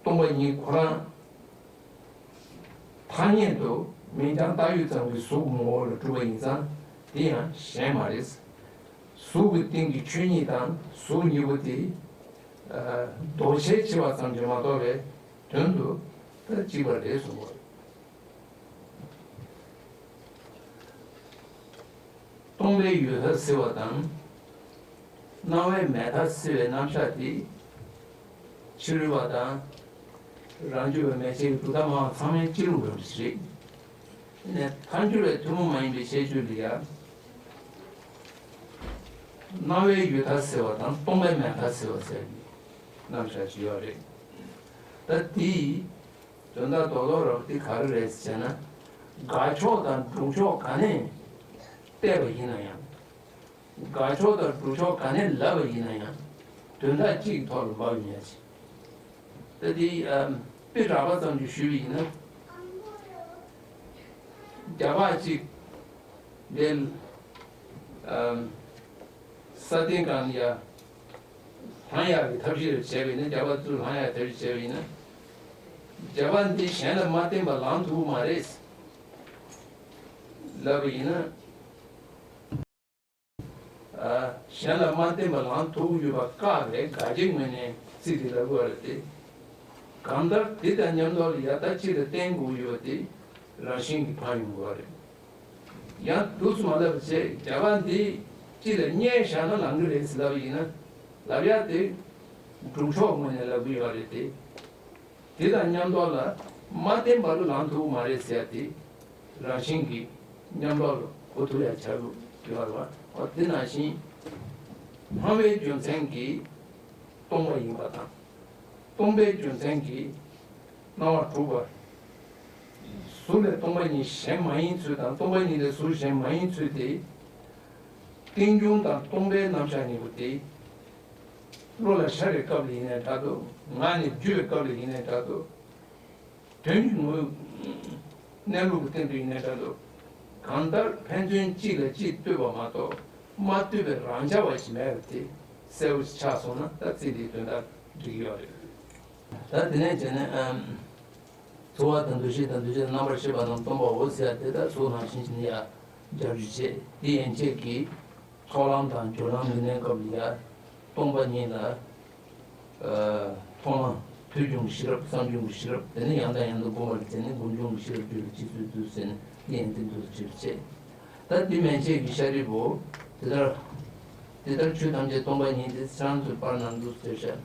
སྟོང་པ་ཉིད་ཁོ་རང་ཐ་སྙད་དུ་མིང་རྐྱང་བཏགས་ཡུལ་ཙམ་གྱི་གཟུགས་ངོ་བོ་ལ་གྲུབ་པ་ཡིན་ཙང་དེ་ཡང་གཞན་མ་རེད། གཟུགས་ཀྱི་སྟེང་གི་ཆོས་ཉིད་དང་གཟུགས་གཉིས་པོ་དེ་ལྡོག་ཆའི་ཕྱེ་བ་ཙམ་གྱིས་མ་གཏོགས་པའི་དོན་དུ་ད་གཅིག་པ་རེད་གསུངས་པ་རེད། སྟོང་པའི་ཡུལ་མཐའ་བསིལ་བ་དང་། སྣང་བའི་མེ་མཐའ་བསིལ་བའི་རྣམ་གཞག་དེ། ཕྱི་རོལ་པ་དང་། རང་རྒྱུད་པའི་མན་ཆད་ཀྱི་གྲུབ་མཐའ་མང་བ་ཚང་མའི་སྤྱི་ལུགས་རང་བཞིན་རེད། ནས་མཐའ་འཁྱོལ་བའི་ཐུན་མོང་མ་ཡིན་པའི་ཁྱད་ཆོས་ལ་ཡང་། སྣང་བའི་ཡུལ་མཐའ་བསིལ་བ་དང་སྟོང་པའི་མེ་མཐའ་བསིལ་བ་ཟེར་བའི་རྣམ་གཞག་ཅིག་ཡོད་རེད། ད་དེའི། དོན་དག་རྡོག་རྡོག་རེད་པ། དེ་ག་རེ་རེད་ཟེར་ན། དགག་ཕྱོགས་དང་སྒྲུབ་ཕྱོགས་ག་ནས་བལྟས་པ་ཡིན་ན་ཡང་། དགག་ཕྱོགས་དང་སྒྲུབ་ཕྱོགས་ག་ནས་ལབ་པ་ཡིན་ན་ཡང་། དོན་དག་གཅིག་གི་ཐོག་ལ་འབབ་ཡོང་ཡ་ཅིག་ད་དེ་དཔེ་རགས་པ་ཙམ་ཞིག་ཞུས་པ་ཡིན་ན། རྒྱ་ཕག་ཅིག་འདི་ས་སྟེང་སྒང་ལ་ཡ། ལྷང་ཡག་གི་ཐབས་ཤེས་བྱས་པ་ཡིན་ན། རྒྱ་བལ་ཚུར་ལྷང་ཡག་ཐབས་ཤེས་བྱས་པ་ཡིན་ན། རྒྱ་བལ་འདི་གཞན་ལ་མ་བརྟེན་པར་ལངས་ཐུབ་ཀྱི་མ་རེད། ལབ་པ་ཡིན་ན། ཨ། གཞན་ལ་མ་བརྟེན་པ་ལངས་ཐུབ་ཡོད་པ་བཀག་པའི་དགག་བྱའི་ངོས་ནས་ཚིག་དེ་ལབ་དགོས་པ་རེད་དེ། གང་ལྟར་དེ་དང་མཉམ་དུ་ལ་ཡ་ད་གཅིག་ལ་བརྟེན་དགོས་ཡོད་པ་དེ་རང་བཞིན་གྱིས་འཕར་ཡོང་དགོས་པ་རེད། ཡང་འདུག་སེ་མ་ལབ་པ་བྱས། རྒྱ་གར་འདི་གཅིག་ལ་བསྙལ་བཞག་ན་ལང་གི་རེད་ཟེར་ལབ་པ་ཡིན་ན། ལབ་ཡག་དེ་སྒྲུབ་ཕྱོགས་ངོས་ནས་ལབ་གི་ཡོད་རེད་དེ། དེ་དང་མཉམ་དུ་ལ་མ་བརྟེན་པ་ལ་ལང་ཐུབ་མ་རེད་ཟེར་ཡག་དེ་རང་བཞིན་གྱིས་མཉམ་དུ་ལ་གོ་ཐུབ་ཡག་ཆགས་ཀྱི་ཡོད་རེད་བ། འོ་དེ་ནང་བཞིན་སྣང་བའི་རྒྱུ་མཚན་གྱིས་སྟོང་པ་ཡིན་པ་དང་། སྟོང་པའི་རྒྱུ་མཚན་གྱིས་སྣང་བ་དྲུག་པ། གཟུགས་ལས་སྟོང་པ་ཉིད་གཞན་མ་ཡིན་ཚུལ་དང་། སྟོང་པ་ཉིད་ལས་གཟུགས་གཞན་མ་ཡིན་ཚུལ་དེ། རྟེན་འབྱུང་དང་སྟོང་པའི་རྣམ་གཞག་གཉིས་པོ་དེ། བློ་ལ་ཤར་བའི་སྐབས་ལ་ཡིན་ནའི་འདྲ་འདུག། ངག་ནས་བརྗོད་པའི་སྐབས་ལ་ཡིན་ནའི་འདྲ་འདུག། དོན་གྱི་ངོས་གནས་ལུགས་ཀྱི་སྟེང་དུ་ཡིན་ནའི་འདྲ་འདུག། གང་ལྟར་ཕན་ཚུན་གཅིག་ལ་གཅིག་ལྟོས་པ་མ་གཏོགས་མ་ལྟོས་པའི་རང་འཇགས་པ་ཞིག་མེད་པ་དེ་གསལ་པོ་ཆགས་སོང་ན། ད་ཚིག་འདིའི་དོན་དག་འགྲིག་གི་ཡོད་རེད། ད་དེ་ནས་བྱས་ནས། ཨམ། ཚོར་བ་དང་འདུ་ཤེས་དང་འདུ་བྱེད་དང་རྣམ་པར་ཤེས་པ་རྣམས་སྟོང་པའོ་ཟེར་ཡག་དེ་ད་གཟུགས་ནང་བཞིན་བྱས་ནས་ཡར་སྦྱར་རྒྱུ་བྱས། དེ་ཡན་ཆད་ཀྱིས་ཚོགས་ལམ་དང་སྦྱོར་ལམ་གྱི་གནས་སྐབས་ལ་ཡར་སྟོང་པ་ཉིད་ལ། ཨ། མཐོང་ལམ། ཐོས་བྱུང་གི་ཤེས་རབ། བསམ་བྱུང་གི་ཤེས་རབ། དེ་ནས་ཡང་དང་ཡང་དུ་སྒོམ་པར་བྱས་ནས་སྒོམ་བྱུང་གི་ཤེས་རབ་རྒྱུད་ལ་ཅི་སུས་བསྡུས་ཟེར་ནས་དེ་ཡན་ཆད་འདུག་སེ་ཅིག་བྱས། ད་དེ་མན་ཆད་ཀྱི་ཤཱ་རིའི་བུ། དེ་ལྟར། དེ་ལྟར་ཆོས་ཐམས་ཅད་སྟོང་པ་ཉིད་དེ། ཁྱེད་རང་ཚོའི་པར་ནང་འདུག་ཟེར་ཤག།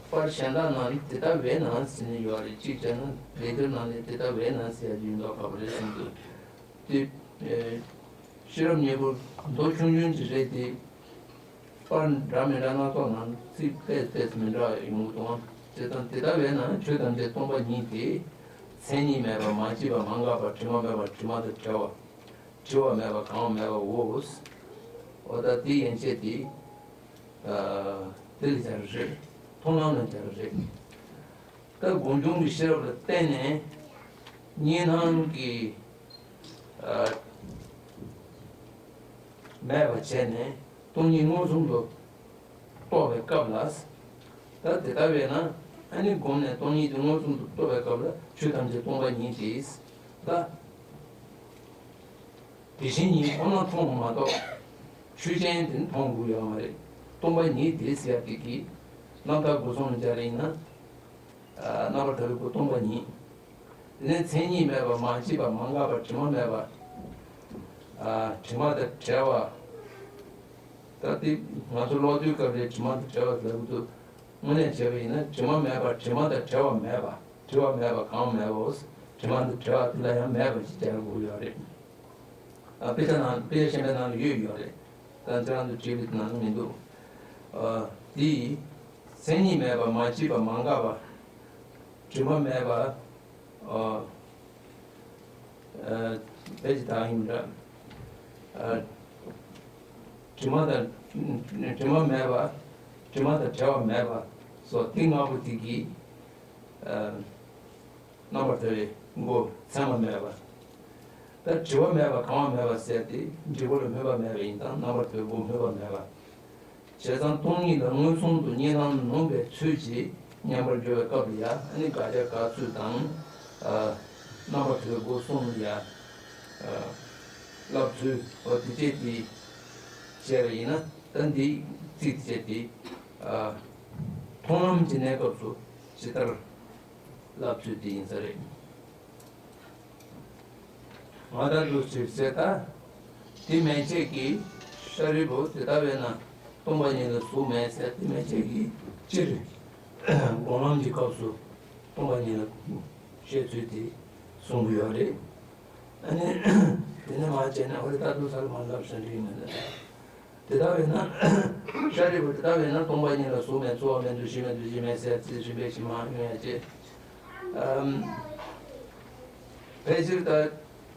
པར་གཞན་དག་ནང་དེ་ལྟ་བས་ན་ཟེར་ནས་ཡོད་རེད། གཅིག་བྱས་ན་ལེགས་སྦྱར་ནང་ནས་དེ་ལྟ་བས་ན་ཟེར་ཡག་ཡོད་མདོག་ཁ་པོ་རེད་བསམ་འདུག། དེ། ཨེ། ཤེས་རབ་སྙིང་པོ་མདོ་ཆུང་ཆུང་ཅིག་རེད་དེ། པར་འདྲ་མི་འདྲ་སྣ་ཚོགས་ནང་ཚིག་ཏོག་ཙམ་མི་འདྲ་ཡོང་གི་འདུག། དེ་དང་དེ་ལྟ་བས་ན་ཆོས་ཐམས་ཅད་སྟོང་པ་ཉིད་དེ། མཚན་ཉིད་མེད་པ། མ་སྐྱེས་པ། མ་འགགས་པ། དྲི་མ་མེད་པ། དྲི་མ་དང་བྲལ་བ། བྲི་བ་མེད་པ། གང་བ་མེད་པའོ། འོ་ད་དེ་ཡན་ཆད་དེ། ཨ། དེ་ལ་སྦྱར་རེད། མཐོང་ལམ་ལ་སྦྱར་རེད། ད་སྒོམ་བྱུང་གི་ཤེས་རབ་ལ་བརྟེན་ནས་གཉིས་སྣང་གི། ཨ། མེད་པ་བྱས་ནས་སྟོང་ཉིད་མངོན་སུམ་དུ་རྟོགས་པའི་སྐབས་ལ། ད་དེ་ལྟ་བས་ན། ཨ་ནི་བསྒོམས་ནས་སྟོང་ཉིད་དེ་མངོན་སུམ་དུ་རྟོགས་པའི་སྐབས་ལ་ཆོས་ཐམས་ཅད་སྟོང་པ་ཉིད་དེ། ད། དེ་བཞིན་ཉིད་ཁོ་ན་མཐོང་བ་མ་གཏོགས། ཆོས་ཅན་དེ་མཐོང་དགོས་ཡོད་མ་རེད། སྟོང་པ་ཉིད་དེ་ཟེར་ཡག་དེ་གི་རྣམ་ཐར་སྒོ་གསུམ་ལ་སྦྱར་ཡིན་ན། ཨ། རྣམ་པར་ཐར་པའི་སྒོ་སྟོང་པ་ཉིད། དེ་ནས་མཚན་ཉིད་མེད་པ། མ་སྐྱེས་པ། མ་འགགས་པ། དྲི་མ་མེད་པ། ཨ། དྲི་མ་དང་བྲལ་བ། ད་དེ་ང་ཚོ་ཀློག་དུས་སྐབས་རེ་དྲི་མ་དང་བྲལ་བ་ལབ་ཀྱི་འདུག། དངོས་གནས་བྱས་པ་ཡིན་ན་དྲི་མ་མེད་པ། དྲི་མ་དང་བྲལ་བ་མེད་པ། བྲི་བ་མེད་པ། གང་བ་མེད་པའོ། དྲི་མ་དང་བྲལ་བ་དེ་ལ་ཡང་མེད་པ་ཞིག་སྦྱར་དགོས་ཡོད་རེད། ཨ། དཔེ་ཆ་ནང་། དཔེ་ཆ་གཞན་པའི་ནང་ལ་ཡོད་ཡོད་རེད། ད་ཁྱེད་རང་ཚོ་བྲིས་པའི་ནང་ལ་མི་འདུག། ཨ། དེ་མཚན་ཉིད་མེད་པ། མ་སྐྱེས་པ། མ་འགགས་པ། དྲི་མ་མེད་པ། ཨ། ཨ། དཔེ་ཅིག་དག་ཡིན་འདྲ། ཨ། དྲི་མ་དང་། དྲི་མ་མེད་པ། དྲི་མ་དང་བྲལ་བ་མེད་པ་སོགས་དེ་ལྔ་པོ་དེ་གིས། ཨ། རྣམ་པར་ཐར་པའི་སྒོ་མཚན་མ་མེད་པ། ད་དྲི་བ་མེད་པ། གང་བ་མེད་པ་ཟེར་ཏེ་འབྲས་བུ་ལ་སྨོད་པ་མེད་པ་ཡིན་དང་། རྣམ་པར་ཐར་པའི་སྒོ་སྨོད་པ་མེད་པ། བྱས་ཙང་སྟོང་ཉིད་ལ་མངོན་སུམ་དུ་གཉིས་སྣང་ནོན་པའི་ཚུལ་གྱིས་མཉམ་པར་སྦྱོར་བའི་སྐབས་ལ་ཡ། ཨ་ནི་དགག་བྱ་དགག་ཚུལ་དང་། ཨ། རྣམ་པར་ཐར་པའི་སྒོ་གསུམ་ལ་ཡ། ཨ། བསླབ་ཚུལ། འོ་དེ་བཅས་དེ་བཤད་པ་ཡིན་ན། ད་འདི་ཚིག་དེ་བཅས་དེ། ཨ། མཐོང་ལམ་གྱི་གནས་སྐབས་སུ་ཇི་ལྟར་བསླབ་ཚུལ་དེ་ཡིན་ས་རེད། ང་ད་དུ་ཞིག་ཟེར་ད། དེ་མན་ཆད་ཀྱིས་ཤཱ་རིའི་བུ། དེ་ལྟ་བས་ན་སྟོང་པ་ཉིད་ལ་གཟུགས་མེད་ཟེར། དེ་མན་ཆད་ཀྱིས་སྤྱིར་སྒོམ་ལམ་གྱི་སྐབས་སུ་སྟོང་པ་ཉིད་ལ་བཤད་ཚུལ་དེ་གསུང་གི་ཡོད་རེད། ཨ་ནི་དེ་ནས་མར་བྱས་ན་ཧོ་རེ་ད་དུ་ས་ལ་མ་ལབ་ས་འདྲ་ཡིན་ན། དེ་ལྟ་བས་ན་ཤཱ་རིའི་བུ། དེ་ལྟ་བས་ན་སྟོང་པ་ཉིད་ལ་གཟུགས་མེད། ཚོར་བ་མེད། འདུ་ཤེས་མེད། འདུ་བྱེད་མེད་ཟེར་ཚིག་རིམ་པས་ཤིག་མར་ཡོང་ཡ་བྱས། ཨམ། ཕལ་ཆེར་ད་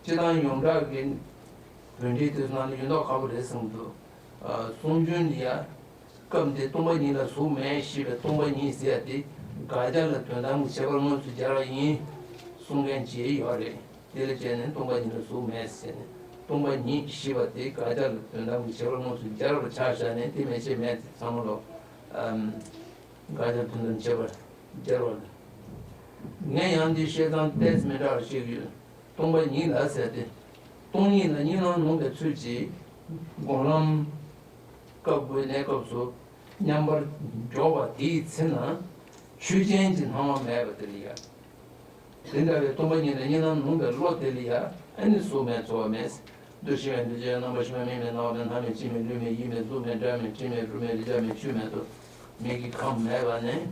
སྤྱིར་བཏང་ཡོངས་གྲགས་ཀྱི་བོད་འགྲེལ་དེ་ཚོ་ནང་ལ་ཡོད་མདོག་ཁ་པོ་རེད་བསམ་འདུག། ཨ། གསུང་རྒྱུན་འདི་ཡ། སྐབས་འདིར་སྟོང་པ་ཉིད་ལ་གཟུགས་མེད་ཞེས་པའི་སྟོང་པ་ཉིད་ཟེར་ཡ་དེ་དགག་བྱ་ལ་དོན་དམ་གྱི་ཁྱད་པར་མངོན་སུམ་སྦྱར་བ་ཡིན་གསུང་མཁན་ཅིག་ཡོད་རེད། དེ་ལ་བྱས་ནས་སྟོང་པ་ཉིད་ལ་གཟུགས་མེད་ཟེར་ནས། སྟོང་པ་ཉིད་ཞེས་པ་དེ་དགག་བྱ་ལ་དོན་དམ་གྱི་ཁྱད་པར་མངོན་སུམ་སྦྱར་བར་ཆ་བཞག་ནས་དེ་མན་ཆད་མེད་དེ་ཚང་མ་ལོ། ཨམ། དགག་བྱ་དོན་དམ་ཁྱད་པར་སྦྱར་བ་ལ། ངས་ཡང་འདི་བཤད་སྟངས་ཏོག་ཙམ་མི་འདྲ་བ་ཞིག་ཡོད། སྟོང་པ་ཉིད་ལ་ཟེར་ཏེ། སྟོང་ཉིད་ལ་གཉིས་སྣང་ནོར་བའི་ཚུལ་གྱིས་སྒོམ་ལམ་སྐབས་དགུའི་གནས་སྐབས་སུ་མཉམ་པར་འཇོག་པ་དེའི་ཚེ་ན་ཆོས་ཅན་གྱི་སྣང་བ་མེད་པ་དེ་ལ་ཡ། དེ་འདྲ་བའི་སྟོང་པ་ཉིད་ལ་གཉིས་སྣང་ནོར་བའི་བློ་དེ་ལ་ཡ་ཨ་ནི་གཟུགས་མེད་ཚོར་བ་མེད། འདུ་ཤེས་མེད་འདུ་བྱེད་རྣམ་པར་ཤེས་པ་མིག་མེད་རྣ་བ་མེད་སྣ་མེད་ལྕེ་མེད་ལུས་མེད་ཡིད་མེད་གཟུགས་མེད་སྒྲ་མེད་དྲི་མེད་རོ་མེད་རེག་བྱ་མེད་ཆོས་མེད་དོ། མིག་གི་ཁམས་མེད་པ་ནས།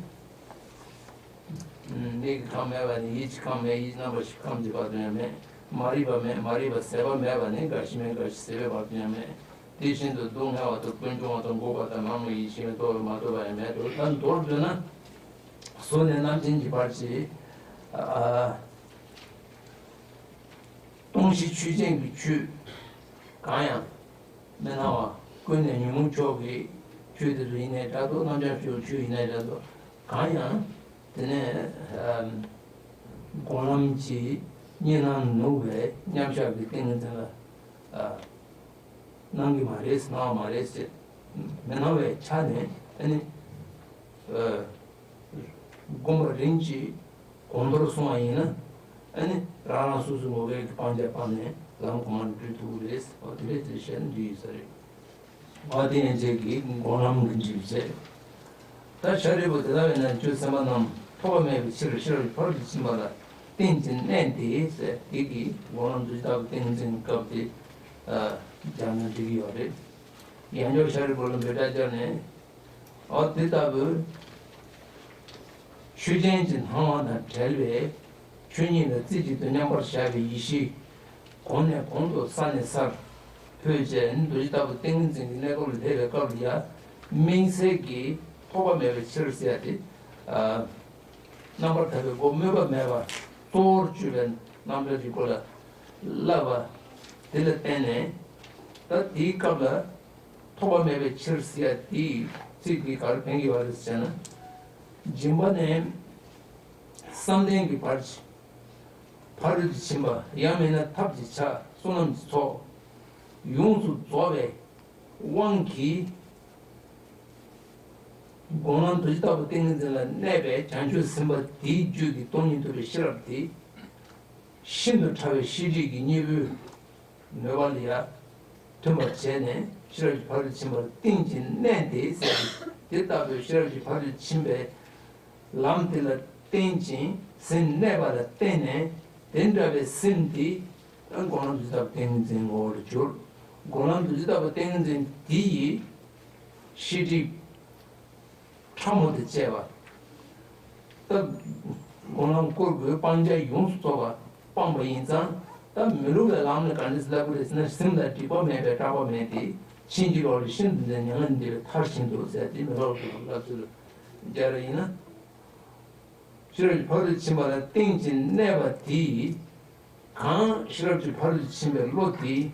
མིག་གི་ཁམས་མེད་པ་ནས་ཡིད་ཀྱི་ཁམས་མེད་ཡིད་རྣམ་པ་ཤེས་ཁམས་ཀྱི་བར་དུ་ཡང་མེད། མ་རིག་པ་མེད་མ་རིག་པ་ཟད་པ་མེད་པ་ནས་རྒ་ཤི་མེད་རྒ་ཤི་ཟད་པའི་བར་དུ་ཡང་མེད། དེ་བཞིན་དུ་སྡུག་བསྔལ་བ་དང་ཀུན་འབྱུང་བ་དང་འགོག་པ་དང་མ་རྨོས་ཡིད་ཤེས་མེད་རྟོགས་པ་མ་ཐོབ་པ་ཡང་མེད་དོ། ད་མདོར་བསྡུ་ན། གཟུགས་ནས་རྣམ་མཁྱེན་གྱི་བར་གྱི། ཨ། སྟོང་གཞི་ཆོས་ཅན་གྱི་ཆོས་གང་ཡང་མི་སྣང་བ། ཀུན་ནས་ཉོན་མོངས་ཕྱོགས་ཀྱི་ཆོས་དེ་ཚོ་ཡིན་ནའི་འདྲ་འདུག་རྣམ་བྱང་ཕྱོགས་ཆོས་ཡིན་ནའི་འདྲ་འདུག་གང་ཡང་དེ་ནས་སྒོམ་ལམ་གྱི་གཉིས་སྣང་ནུབ་པའི་མཉམ་གཞག་གི་ཏིང་ངེ་འཛིན་ལ་སྣང་གི་མ་རེད། སྣང་བ་མ་རེད་ཟེར། མི་སྣང་བའི་ཆ་ནས་ཨ་ནི། སྒོམ་པ་རིམ་གྱིས་གོང་མཐོར་སོང་བ་ཡིན་ན། ཨ་ནི་རང་རང་སོ་སོའི་ངོ་བོའི་སྤང་བྱ་སྤངས་ནས་ལམ་གོང་མར་འགྲོ་ཐུབ་ཀྱི་རེད། འོ་དེ་འདྲས་དེ་བཤད་ན་འགྲིག་ཡོད་ས་རེད། འོ་དེ་ཡན་ཆད་ཀྱིས་སྒོམ་ལམ་གྱི་འགྲིག་བྱེད། ད་ཤཱ་རིའི་བུ་དེ་ལྟ་བས་ན་ཁྱོད་སེམས་པ་རྣམས་ཐོགས་པ་མེད་པའི་ཕྱིར་ཤེས་རབ་ཀྱི་ཕ་རོལ་ཏུ་ཕྱིན་པ་ལ་བརྟེན་ཅིང་གནས་ཏེ་ཟེར། དེ་གིས་སྒོམ་ལམ་རྡོ་རྗེ་ལྟ་བུ་ཏིང་ངེ་འཛིན་སྐབས་དེ་སྦྱར་ན་འགྲིག་གི་ཡོད་རེད། ཡང་བསྐྱར་ཤཱ་རིའི་བུ་ལ་འབོད་སྒྲ་སྦྱར་ནས། འོ་དེ་ལྟ་བུའི་ཆོས་ཅན་གྱི་སྣང་བ་དང་བྲལ་བའི་ཆོས་ཉིད་ལ་རྩེ་གཅིག་ཏུ་མཉམ་པར་བཞག་པའི་ཡེ་ཤེས་གོང་ནས་གོང་དུ་ས་ནས་སར་འཕོས་བྱས་ནི་རྡོ་རྗེ་ལྟ་བུ་ཏིང་ངེ་འཛིན་གྱི་གནས་སྐབས་ལ་སླེབས་པའི་སྐབས་ལ་ཡང་དམིགས་བསལ་གྱིས་ཐོགས་པ་མེད་པའི་ཕྱིར་ཟེར་ཡ་དེ། རྣམ་པར་ཐར་པའི་སྒོ་སྨོས་པ་མེད་པ་གཙོ་བོར་གྱུར་པའི་རྣམ་གྲངས་ཀྱི་སྒོ་ལ་བསླབ་པ་དེ་ལ་བརྟེན་ནས། ད་དེའི་སྐབས་ལ། ཐོགས་པ་མེད་པའི་ཕྱིར་ཟེར་ཡ་དེའི་ཚིག་འདི་ག་རེ་ཕན་གྱི་ཡོད་རེད་ཟེར་ན། སྦྱིན་པ་ནི་བསམ་གཏན་གྱི་བར་གྱི་ཕ་རོལ་ཏུ་ཕྱིན་པ་ཡང་མིན་ན་ཐབས་ཀྱི་ཆ་བསོད་ནམས་ཀྱི་ཚོགས་ཡོངས་སུ་རྫོགས་པའི་དབང་གིས་སྒོམ་ལམ་རྡོ་རྗེ་ལྟ་བུ་ཏིང་ངེ་འཛིན་ལ་གནས་པའི་བྱང་ཆུབ་སེམས་དཔའ་དེའི་རྒྱུད་ཀྱི་སྟོང་ཉིད་རྟོགས་པའི་ཤེས་རབ་དེ། ཤིན་ཏུ་ཕྲ་བའི་ཤེས་སྒྲིབ་ཀྱི་གཉེན་པོའི་མོས་པ་ལ་ཡ་མཐུན་པར་བྱས་ནས་ཤེས་རབ་ཀྱི་ཕ་རོལ་ཏུ་ཕྱིན་པར་བརྟེན་ཅིང་གནས་ཏེ་ཟེར་ཏེ། དེ་ལྟ་བུའི་ཤེས་རབ་ཀྱི་ཕ་རོལ་ཏུ་ཕྱིན་པའི་ལམ་དེ་ལ་བརྟེན་ཅིང་སེམས་གནས་པ་ལ་བརྟེན་ནས། དེ་འདྲ་བའི་སེམས་དེ་སྒོམ་ལམ་རྡོ་རྗེ་ལྟ་བུ་ཏིང་ངེ་འཛིན་ངོ་བོར་གྱུར། སྒོམ་ལམ་རྡོ་རྗེ་ལྟ་བུ་ཏིང་ངེ་འཛིན་དེ་ཡི་ཤེས་སྒྲིབ་ཕྲ་མོ་དང་བཅས་པ། ད་སྒོམ་ལམ་བསྐོར་དགོས་སྤང་བྱ་ཡོངས་སུ་རྫོགས་པ་སྤངས་པ་ཡིན་ཙང་། ད་མི་སླུ་བའི་ལམ་ནི་ག་འདྲས་སླབ་ཀྱི་རེད་ཟེར་ན། སེམས་ལ་སྒྲིབ་པ་མེད་པས་སྐྲག་པ་མེད་དེ། ཕྱིན་ཅི་ལོག་ལས་ཤིན་ཏུ་འདས་མྱ་ངན་ལས་འདས་པའི་མཐར་ཕྱིན་ཏོ་ཟེར་ཏེ་མི་སློབ་ཏུ་སླབ་ཚུལ་སྦྱར་བ་ཡིན་ན། ཤེས་རབ་ཀྱི་ཕ་རོལ་ཏུ་ཕྱིན་པ་ལ་བརྟེན་ཅིང་གནས་པ་དེས། གང་ཤེས་རབ་ཀྱི་ཕ་རོལ་ཏུ་ཕྱིན་པའི་བློ་དེས་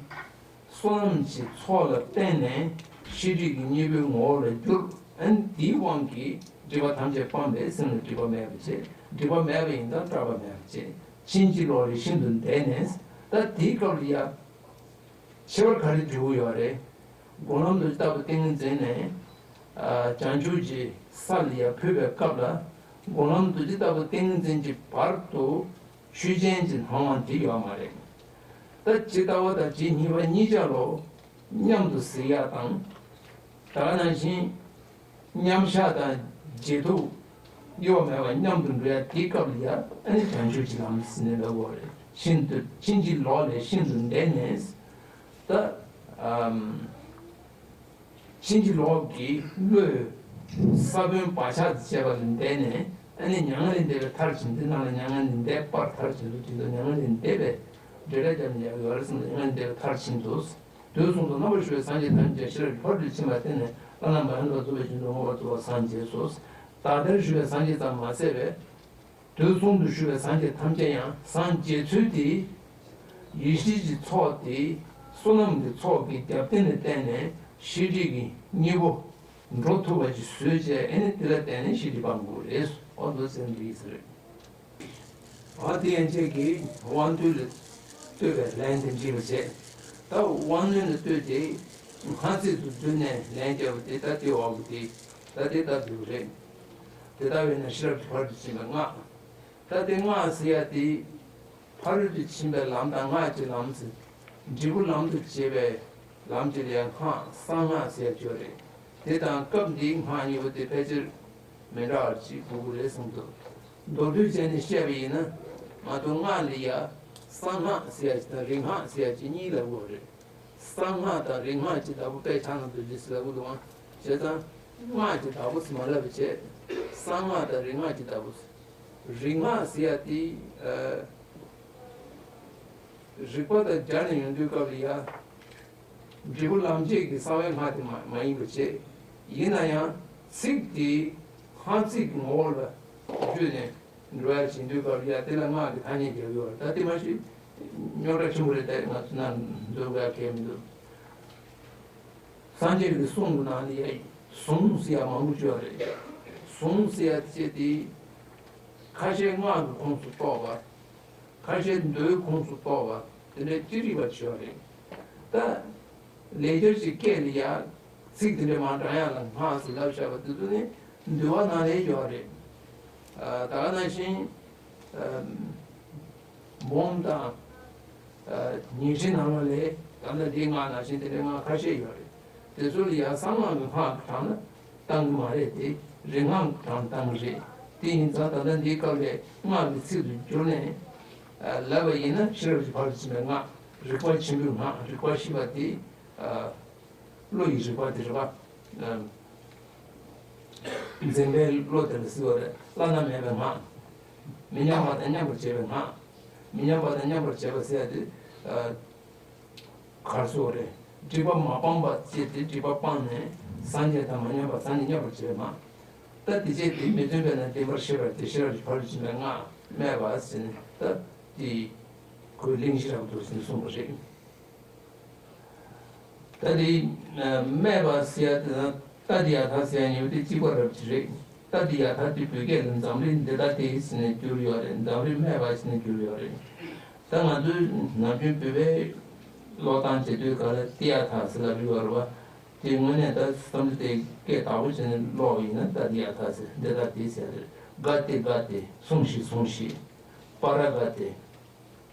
བསོད་ནམས་ཀྱི་ཚོགས་ལ་བརྟེན་ནས་ཤེས་སྒྲིབ་ཀྱི་གཉེན་པོའི་ངོ་བོ་ལ་གྱུར། ཨ་ནི་དེའི་དབང་གིས་སྒྲིབ་པ་ཐམས་ཅད་སྤངས་པས་སེམས་ལ་སྒྲིབ་པ་མེད་པར་བྱས། སྒྲིབ་པ་མེད་པ་ཡིན་ཙང་སྐྲག་པ་མེད་པར་བྱས། ཕྱིན་ཅི་ལོག་ལས་ཤིན་ཏུ་འདས་ནས། ད་དེའི་སྐབས་ལ་ཡ། ཁྱད་པར་ག་རེ་འབྱུང་གི་ཡོད་རེད། སྒོམ་ལམ་རྡོ་རྗེ་ལྟ་བུ་ཏིང་ངེ་འཛིན་ནས། ཨ། བྱང་ཆུབ་ཀྱི་ས་ལ་ཡར་འཕོས་པའི་སྐབས་ལ། སྒོམ་ལམ་རྡོ་རྗེ་ལྟ་བུ་ཏིང་ངེ་འཛིན་གྱི་བར་དུ་ཆོས་ཅན་གྱི་སྣང་བ་དེ་ཡོད་མ་རེད། ད་ཇི་ལྟ་བ་དང་ཇི་སྙེད་པ་གཉིས་ཆར་ལོ་མཉམ་དུ་གཟིགས་ཡག་དང་། ད་ག་ནང་བཞིན། མཉམ་བཞག་དང་རྗེས་ཐོབ་གཡོ་བ་མེད་པར་མཉམ་དུ་འགྲོ་ཡ་དེའི་སྐབས་ལ་ཡ། ཨ་ནི་བྱང་ཆུབ་ཀྱི་ལམ་ཟེར་ནས་ལབ་དགོས་རེད། ཤིན་ཏུ་ཕྱིན་ཅི་ལོག་ལས་ཤིན་ཏུ་འདས་ནས། ད་ཨམ། ཕྱིན་ཅི་ལོག་གི་བློས་ས་བོན་བག་ཆགས་བཅས་པ་ལས་འདས་ནས། ཨ་ནི་མྱ་ངན་ལས་འདས་པའི་མཐར་ཕྱིན་ཏེ། ནང་ལ་མྱ་ངན་ལས་འདས་པར་མཐར་ཕྱིན་ཏོ། དེ་ཚོ་མྱ་ངན་ལས་འདས་པའི་འབྲེལ་སྒྲ་བརྒྱབ་ནས་ཡར་ཡོད་རེད་ཟེར་ན། མྱ་ངན་ལས་འདས་པའི་མཐར་ཕྱིན་ཏོ། དུས་གསུམ་དུ་རྣམ་པར་བཞུགས་པའི་སངས་རྒྱས་ཐམས་ཅད་ཤེས་རབ་ཀྱི་ཕ་རོལ་ཏུ་ཕྱིན་པར་བསྟན་ནས། བླ་ན་མ་ཡིན་པ་རྫོགས་པའི་ཞིང་དུ་མངོན་པར་རྫོགས་པར་སངས་རྒྱས་སོ། ད་ལྟར་བཞུགས་པའི་སངས་རྒྱས་ཙམ་མ་ཟད་པའི། དུས་གསུམ་དུ་བཞུགས་པའི་སངས་རྒྱས་ཐམས་ཅད་ཡང་སངས་རྒྱས་ཚུལ་དེ། ཡེ་ཤེས་ཀྱི་ཚོགས་དེ། བསོད་ནམས་ཀྱི་ཚོགས་ཀྱི་རྒྱབ་རྟེན་ལ་བརྟེན་ནས་ཤེས་སྒྲིབ་ཀྱི་གཉེན་པོ་འགྲོ་ཐུབ་པ་ཅིག་བཟོས་བྱས། ཨ་ནི་དེ་ལ་བརྟེན་ནས་ཤེས་སྒྲིབ་སྤང་དགོས་རེད། ཨོ་དོ་ཟེར་འདི་ཟེར། འོ་དེ་ཡན་ཆད་ཀྱིས་དབང་རྟུལ་ལ་ལྟོས་པའི་ལན་དེ་འདྲི་བ་བྱས། ད་དབང་རྣོན་ལ་ལྟོས་ཏེ་སྔ་ཚིག་ཏུ་བསྡུས་ནས་ལན་བརྒྱབ་པ་དེ། ད་དེ་འོག་གི་དེ་ད་དེ་ལྟར་འདུག་རེད། དེ་ལྟ་བས་ན་ཤེས་རབ་ཀྱི་ཕ་རོལ་ཏུ་ཕྱིན་པའི་སྔགས། ད་དེ་སྔགས་ཟེར་ཡ་དེ་ཕ་རོལ་ཏུ་ཕྱིན་པའི་ལམ་དང་སྔགས་ཀྱི་ལམ་ཟེར། འབྲས་བུ་ལམ་དུ་བྱེད་པའི་ལམ་གྱི་ལས་སྔགས་གསང་སྔགས་ཟེར་ཡ་ཅིག་ཡོད་རེད། དེ་དང་སྐབས་འདིའི་སྔགས་གཉིས་པོ་དེ་ཕལ་ཆེར་མི་འདྲ་བ་ཅིག་དགོས་ཀྱི་རེད་བསམ་འདུག་མདོར་བསྡུས་བྱས་ནས་བཤད་པ་ཡིན་ན། ང་ཚོ་སྔགས་ལ་ཡ་གསང་སྔགས་ཟེར་ཡ་ཅིག་དང་རིག་སྔགས་ཟེར་ཡ་ཅིག་གཉིས་ལབ་དགོས་རེད། གསང་སྔགས་དང་རིག་སྔགས་ཀྱི་བདག་པོ་དཔེ་ཆ་ནང་དུ་འདི་ཟེར་ལབ་དགོས་འདུག་ཨང་། བྱས་ཙང་སྔགས་ཀྱི་བདག་པོ་ཟེར་མ་ལབ་པ་བྱས། གསང་སྔགས་དང་རིག་སྔགས་ཀྱི་བདག་པོ་ཟེར། རིག་སྔགས་ཟེར་ཡ་དེ། ཨ། རིག་པ་དང་སྦྱར་ནས་ཡོང་དུས་སྐབས་ལ་ཡ། འབྲས་བུ་ལམ་བྱེད་ཀྱི་གསང་བའི་སྔགས་དེ་མ་མ་ཡིན་པ་བྱས། ཡིན་ན་ཡང་ཚིག་དེ་སྔགས་ཚིག་གི་ངོ་བོ་ལ་བརྒྱུད་ནས་འགྲོ་ཡ་བྱེད་དུས་སྐབས་ལ་ཡ་དེ་ལ་སྔགས་ཀྱི་ཐ་སྙད་རྒྱག་གི་ཡོད་རེད། ད་དེ་མ་གཞི་རྙོག་དྲ་ཆེན་པོ་རེད། ད་ང་ཚོ་ནང་འཛུལ་དགོས་ཡ་གལ་མི་འདུག་སངས་རྒྱས་ཀྱི་གསུང་གི་ནང་ལ་ཡ་གཟུངས་ཟེར་ཡ་མང་པོ་ཅིག་ཡོད་རེད། གཟུངས་ཟེར་ཡ་དེ་ཁ་ཤས་སྔགས་ཀྱི་ཁོངས་སུ་གཏོགས་པ། ཁ་ཤས་མདོའི་ཁོངས་སུ་གཏོགས་པ། དེ་འདྲའི་ཅི་རིགས་པ་ཅིག་ཡོད་རེད། ད་ལེགས་སྦྱར་གྱི་སྐད་ལ་ཡ་ཚིག་དེ་འདྲའི་མང་དྲགས་ཡ་ལ་སྔགས་ཟེར་ལབ་བཞག་པ་དེ་ཚོ་ནི་འདུལ་བ་ནང་ལ་ཡོད་རེད། ཨ། ད་ག་ནང་བཞིན། ཨ། འབུམ་དང་། ཨ། ཉི་ཁྲི་ནང་ལོགས་ལ་ད་ལྟ་འདིའི་སྔགས་ནང་བཞིན་དེ་འདྲའི་སྔགས་ཁ་ཤས་ཡོད་རེད། དེ་ཚོ་ལ་ཡ་གསང་སྔགས་ཀྱི་སྔགས་ཀྱི་གྲངས་ལ་བཏང་གི་མ་རེད་དེ། རིག་སྔགས་ཀྱི་གྲངས་ལ་བཏང་གི་རེད། དེ་ཡིན་ཙང་ད་ལྟ་འདིའི་སྐབས་ལ་སྔགས་ཀྱི་ཚིག་ཏུ་བསྒྱུར་ནས། ཨ། ལབ་པ་ཡིན་ན་ཤེས་རབ་ཀྱི་ཕ་རོལ་ཏུ་ཕྱིན་པའི་སྔགས། རིག་པ་ཆེན་པོའི་སྔགས། རིག་པ་ཞེས་པ་དེ། ཨ། བློ་ཡི་རིག་པ་དེ་རེད་པ། ཨ། འཛིན་པའི་བློ་དེ་ལ་ཟེར་བ་རེད། བླ་ན་མེད་པའི་སྔགས། མི་མཉམ་པ་དང་མཉམ་པར་བྱེད་པའི་སྔགས། མི་མཉམ་པ་དང་མཉམ་པར་བྱེད་པ་ཟེར་ཡ་དེ། ཨ། ག་རེ་ཟེར་དགོས་རེད། སྒྲིབ་པ་མ་སྤངས་པ་བྱས་ཏེ་སྒྲིབ་པ་སྤངས་ནས་སངས་རྒྱས་དང་མ་མཉམ་པ་སངས་རྒྱས་མཉམ་པར་བྱེད་པ། ད་དེ་བྱས་ཏེ་མི་མཐུན་པས་ན་བདེན་པར་ཤེས་པར་ཏེ། ཤེས་རབ་ཀྱི་ཕ་རོལ་ཏུ་ཕྱིན་པའི་སྔགས་སྨྲས་པ་ཟེར་ནས། ད་དེ་ཁོས་གླེང་གཞི་རབ་ཏུ་ཟེར་ནས་གསུངས་པ་རེད། ད་དེ་སྨྲས་པ་ཟེར་ཡ་དེ་དང་ཏདྱ་ཐཱ་ཟེར་ཡ་གཉིས་པོ་དེ་གཅིག་པ་རབ་ཅིག་རེད། ཏདྱ་ཐཱ་དེ་བོད་སྐད་ལ་འཛམ་རིག་འདི་ལྟ་སྟེ་ཟེར་ནས་བསྒྱུར་ཡོད་རེད། འཛམ་རིག་སྨྲས་པ་ཟེར་ནས་བསྒྱུར་ཡོད་རེད། ད་ང་ཚོས་ནམ་རྒྱུན་བོད་པའི་ཀློག་སྟངས་བྱེད་དུས་ག་ལ་ཏདྱ་ཐཱ་ཟེར་ལབ་ཀྱི་ཡོད་རེད་བ། དེ་དངོས་གནས་ད་བསམ་བློ་དེ་སྐད་དག་པོ་བྱས་ནས་ཀློག་པ་ཡིན་ན་ཏདྱ་ཐཱ་ཟེར། འདི་ལྟ་སྟེ་ཟེར་རེད། ག་ཏེ་ག་ཏེ། སྲུངས་ཤིག་སྲུངས་ཤིག་པཱ་ར་ག་ཏེ།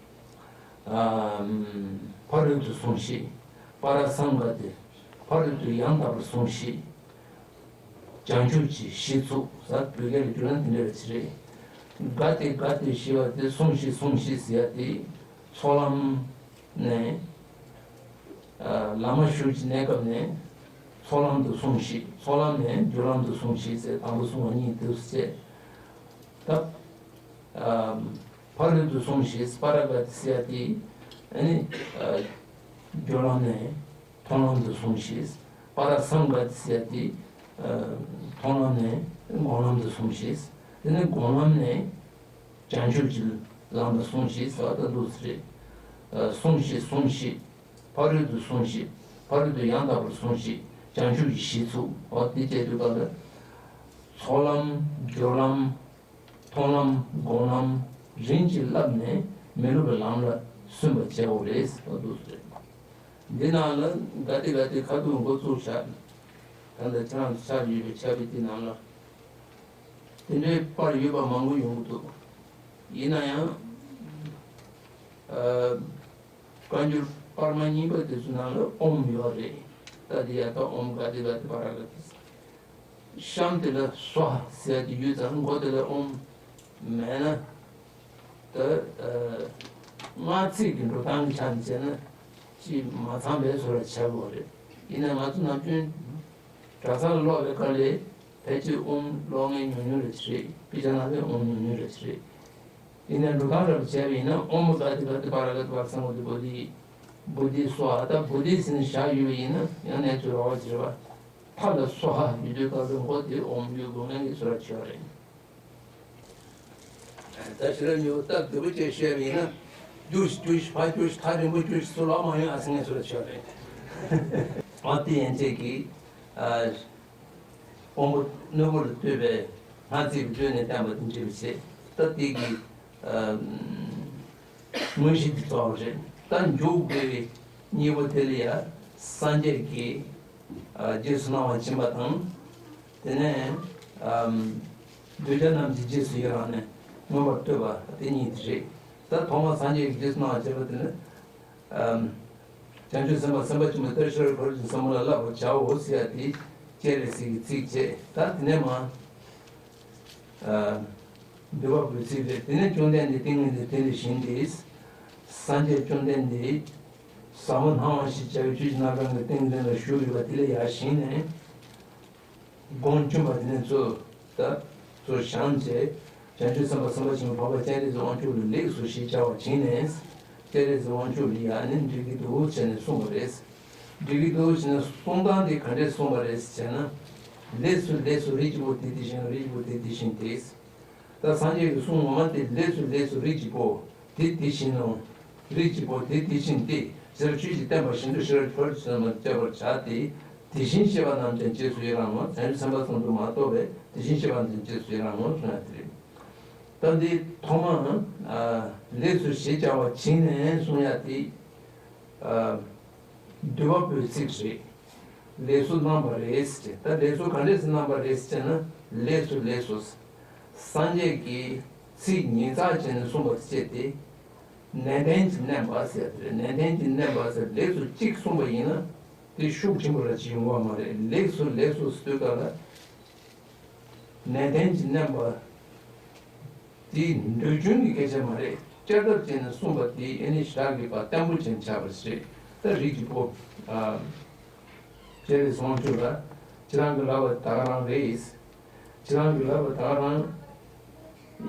ཨ། ཕ་རོལ་ཏུ་སྲུངས་ཤིག་པཱ་ར་སཾ་ག་ཏེ། ཕ་རོལ་ཏུ་ཡང་དག་པར་སྲུངས་ཤིག་བྱང་ཆུབ་ཀྱི་གཞི་ཚུགས་ཟེར། བོད་སྐད་ལ་བསྒྱུར་ན་དེ་འདྲ་ཅིག་རེད། ག་ཏེ་ག་ཏེ་ཞེས་པ་དེ། སྲུངས་ཤིག་སྲུངས་ཤིག་ཟེར་ཡ་དེ་ཚོགས་ལམ་ནས། ཨ། ལམ་མ་ཞུགས་ཀྱི་གནས་སྐབས་ནས་ཚོགས་ལམ་དུ་སྲུངས་ཤིག་ཚོགས་ལམ་ནས་སྦྱོར་ལམ་དུ་སྲུངས་ཤིག་ཟེར། དང་པོ་གསུངས་པ་གཉིས་དེ་བྱས། ད། ཨ། ཕ་རོལ་ཏུ་སྲུངས་ཤིག་པཱ་ར་ག་ཏེ་ཟེར་ཡ་དེ། ཨ་ནི། ཨ། སྦྱོར་ལམ་ནས་མཐོང་ལམ་དུ་སྲུངས་ཤིག་པཱ་ར་སཾ་ག་ཏེ་ཟེར་ཡ་དེ། ཨ། མཐོང་ལམ་ནས་སྒོམ་ལམ་དུ་སྲུངས་ཤིག་དེ་ནས་སྒོམ་ལམ་ནས་བྱང་ཆུབ་ཀྱི་ལམ་དུ་སྲུངས་ཤིག་ཟེར་བ་ད་འདུག་སེ་རེད། ཨ། སྲུངས་ཤིག་སྲུངས་ཤིག་ཕ་རོལ་ཏུ་སྲུངས་ཤིག་ཕ་རོལ་ཏུ་ཡང་དག་པར་སྲུངས་ཤིག་བྱང་ཆུབ་ཀྱི་གཞི་ཚུགས། འོ་དེ་བྱས་དུས་ག་ལ། ཚོགས་ལམ། སྦྱོར་ལམ། མཐོང་ལམ། སྒོམ་ལམ་རིམ་གྱིས་བསླབས་ནས་མི་སློབ་པའི་ལམ་ལ་སོན་པར་བྱའོ་རེད་ཟེར་བ་འདུག་སེ་རེད། འདི་ནང་ལ་ག་ཏེ་ག་ཏེ་ཁ་ཐུག་འགོ་བཙུགས་བཞག་ད་ལྟ་ཁྱེད་རང་ཚོ་ཆགས་ཡོད་པའི་ཕྱག་དཔེ་འདི་ནང་ལ། དེ་འདྲའི་པར་ཡོད་པ་མང་པོ་ཡོང་གི་འདུག་ཡིན་ན་ཡང་། ཨ། བཀའ་འགྱུར་པར་མ་རྙིང་པ་དེ་ཚོ་ནང་ལ་ཨོཾ་ཡོད་རེད། ཏདྱ་ཐཱ། ཨོཾ་ག་ཏེ་ག་ཏེ་པཱ་ར་ག་ཏེ། གཤམ་དེ་ལ་སྭཱ་ཧཱ་ཟེར་ཡ་དེ་ཡོད་ཙང་མགོ་དེ་ལ་ཨོཾ་མེད་ན། ད། ཨ། སྔགས་ཚིག་གི་འགྲོ་སྟངས་ཀྱི་ཆ་ནས་བྱས་ན་ཅིག་མ་ཚང་བའི་བཟོ་འདྲ་ཆགས་ཀྱི་ཡོད་རེད། ཡིན་ནའི་ང་ཚོ་ནམ་རྒྱུན་གྲྭ་ཚང་ལ་ཀློག་པའི་སྐབས་ལ་ཕལ་ཆེར་ཨོཾ་ཀློག་མཁན་ཉུང་ཉུང་རེ་ཅིག་རེད། དཔེ་ཆ་ནང་ལ་ཨོཾ་ཉུང་ཉུང་རེ་ཅིག་རེད། ཡིན་ནའི་འགྲོ་སྟངས་རབ་བྱས་པ་ཡིན་ན་ཨོཾ་ག་ཏེ་ག་ཏེ་པཱ་ར་ག་ཏེ་པཱ་ར་སཾ་ག་ཏེ་བོ་དྷི། བོ་དྷི་སྭཱ་ཧཱ། ད་བོ་དྷི་ཟེར་ནས་བཞག་ཡོད་པ་ཡིན་ན་ཡང་གནས་ཚུལ་རོ་བ་ཅིག་རེད་བ། མཐའ་ལ་སྭཱ་ཧཱ་ཡོད་དུས་སྐབས་སུ་མགོ་དེ་ཨོཾ་ཡོད་དགོས་མཁན་གྱི་བཟོ་འདྲ་ཆགས་རེད། ད་ཕྱི་ལ་ཉོ་སྟབས་བདེ་པོ་བྱས་བཤད་པ་ཡིན་ན། རྒྱུགས་ཤིག་རྒྱུགས་ཤིག་ཕར་རྒྱུགས་ཤིག་ཐག་རིང་པོ་རྒྱུགས་ཤིག་ཚུར་ལོག་མ་ཡོང་ཨ་ཟེར་མཁན་བཟོ་འདྲ་ཆགས་རེད། འོ་དེ་ཡན་ཆད་ཀྱིས། ཨ། དབང་པོ་རྣོན་པོ་ལ་ལྟོས་པའི་སྔགས་ཚིག་གི་བརྗོད་ནས་བསྟན་པ་དང་འབྲེལ་བ་བྱེད། ད་དེ་གི། ཨ། དངོས་གཞི་དེ་རྫོགས་པ་རེད། ད་འཇུག་དགོས་པའི་གཉིས་པོ་དེ་ལ་ཡང་སངས་རྒྱས་ཀྱིས། ཨ། རྗེས་སུ་གནང་བ་བྱིན་པ་དང་། དེ་ནས། ཨམ། གདུལ་བྱ་རྣམས་ཀྱི་རྗེས་སུ་ཡི་རང་ནས་མངོན་པར་བསྟོད་པ་དེ་གཉིས་དེ་རེད། ད་ཐོག་མར་སངས་རྒྱས་ཀྱིས་རྗེས་སུ་གནང་བ་བྱིན་པ་དེ་ནི། ཨམ། བྱང་ཆུབ་སེམས་དཔའ་སེམས་དཔའ་ཆེན་པོ་ལྟར་ཤེས་རབ་ཕ་རོལ་ཏུ་ཕྱིན་གསུམ་ལ་བསླབ་པར་བྱའོ་ཟེར་ཡ་དེ་སྤྱན་རས་གཟིགས་ཀྱི་ཚིག་བྱས། ད་དེ་ནས་མ་འདུལ་བ་པོའི་ཚིག་རེད། དེ་ནས་བཅོམ་ལྡན་འདས་ཏིང་ངེ་འཛིན་དེ་ལས་བཞེངས་ཏེ། སངས་རྒྱས་བཅོམ་ལྡན་འདས་ཟབ་མོ་སྣང་བ་ཞེས་བྱ་བའི་ཆོས་ཀྱི་རྣམ་གྲངས་ཀྱི་ཏིང་འཛིན་ལ་བཞུགས་ཡོད་པ་དེ་ལས་ཡར་བཞེངས་ནས། དགོངས་བཅོམ་པ་དེ་ནས་ཚུར་ད་ཚུར་བཞེངས་བྱས། བྱང་ཆུབ་སེམས་དཔའ་སེམས་དཔའ་ཆེན་པོ་འཕགས་པ་སྤྱན་རས་གཟིགས་དབང་ཕྱུག་ལ་ལེགས་སོ་ཞེས་བྱ་བ་བྱིན་ནས། སྤྱན་རས་གཟིགས་དབང་ཕྱུག་ལ་ཡང་ནི་འགྲིག་གི་འདུག་བྱས་ནས་གསུངས་པ་རེད། འགྲིག་གི་འདུག་བྱས་ནས་གསུང་སྟངས་དེ་ག་འདྲས་གསུངས་པ་རེད་ཟེར་ན། ལེགས་སོ་ལེགས་སོ། རིགས་ཀྱི་བུ་དེ་དེ་བཞིན་རིགས་ཀྱི་བུ་དེ་དེ་བཞིན་ཏེ། ད་སངས་རྒྱས་ཀྱི་གསུང་ངོ་མ་དེ་ལེགས་སོ་ལེགས་སོ། རིགས་ཀྱི་བུ་དེ་དེ་བཞིན་ནོ། རིགས་ཀྱི་བུ་དེ་དེ་བཞིན་ཏེ། ཞེས་ཆོས་ཀྱིས་བསྟན་པ་བཞིན་དུ་ཤེས་རབ་ཕ་རོལ་ཏུ་ཕྱིན་པ་སྤྱད་པར་བྱ་སྟེ། དེ་བཞིན་གཤེགས་པ་རྣམས་ཀྱང་རྗེས་སུ་ཡི་རང་ངོ་། བྱང་ཆུབ་སེམས་དཔའ་ཙམ་དུ་མ་གཏོགས་པའི་དེ་བཞིན་གཤེགས་པ་རྣམས་ཀྱང་རྗེས་སུ་ཡི་རང་ངོ་གསུང་ཡ་དེ་རེད། ད་འདི་ཐོག་མ་ལེགས་སོ་ཞེས་བྱ་བ་བྱིན་ནས་གསུང་ཡ་དེ། འདུལ་བ་པོའི་ཚིག་རེད། ལེགས་སོ་གནང་བ་རེད་ཟེར། ད་ལེགས་སོ་ག་འདྲས་སེ་གནང་བ་རེད་ཟེར་ན། ལེགས་སོ་ལེགས་སོ། སངས་རྒྱས་ཀྱི་ཚིག་ཉིད་ཙམ་བྱས་ནས་གསུངས་པ་བྱས་ཏེ། ནན་ཏན་གྱིས་བསྣན་པ་ཟེར་ཏེ། ནན་ཏན་གྱིས་བསྣན་པ་ཟེར། ལེགས་སོ་གཅིག་གསུངས་པ་ཡིན་ན་དེ་ཤུགས་ཆེན་པོ་ར་ཅིག་ཡོང་བ་མ་རེད། ལེགས་སོ་ལེགས་སོ་ཟེར་དུས་སྐབས་ལ། ནན་ཏན་གྱིས་བསྣན་པ་དེ་འདོད་ཆུང་གི་སྐད་ཆ་མ་རེད། བསྐྱར་ལྡབ་བྱས་ནས་གསུངས་པ་དེ་ཨེ་ནི་ཞེ་དྲག་གི་བརྟན་པོ་ཅན་ཆགས་པ་རེད། ད་རིགས་ཀྱི་བུ། ཨ། སྤྱན་རས་གཟིགས་དབང་ཕྱུག་ལ་ཁྱེད་རང་གི་ལབ་པ་ད་ག་རང་རེད། ཁྱེད་རང་གི་ལབ་པ་ད་ག་རང་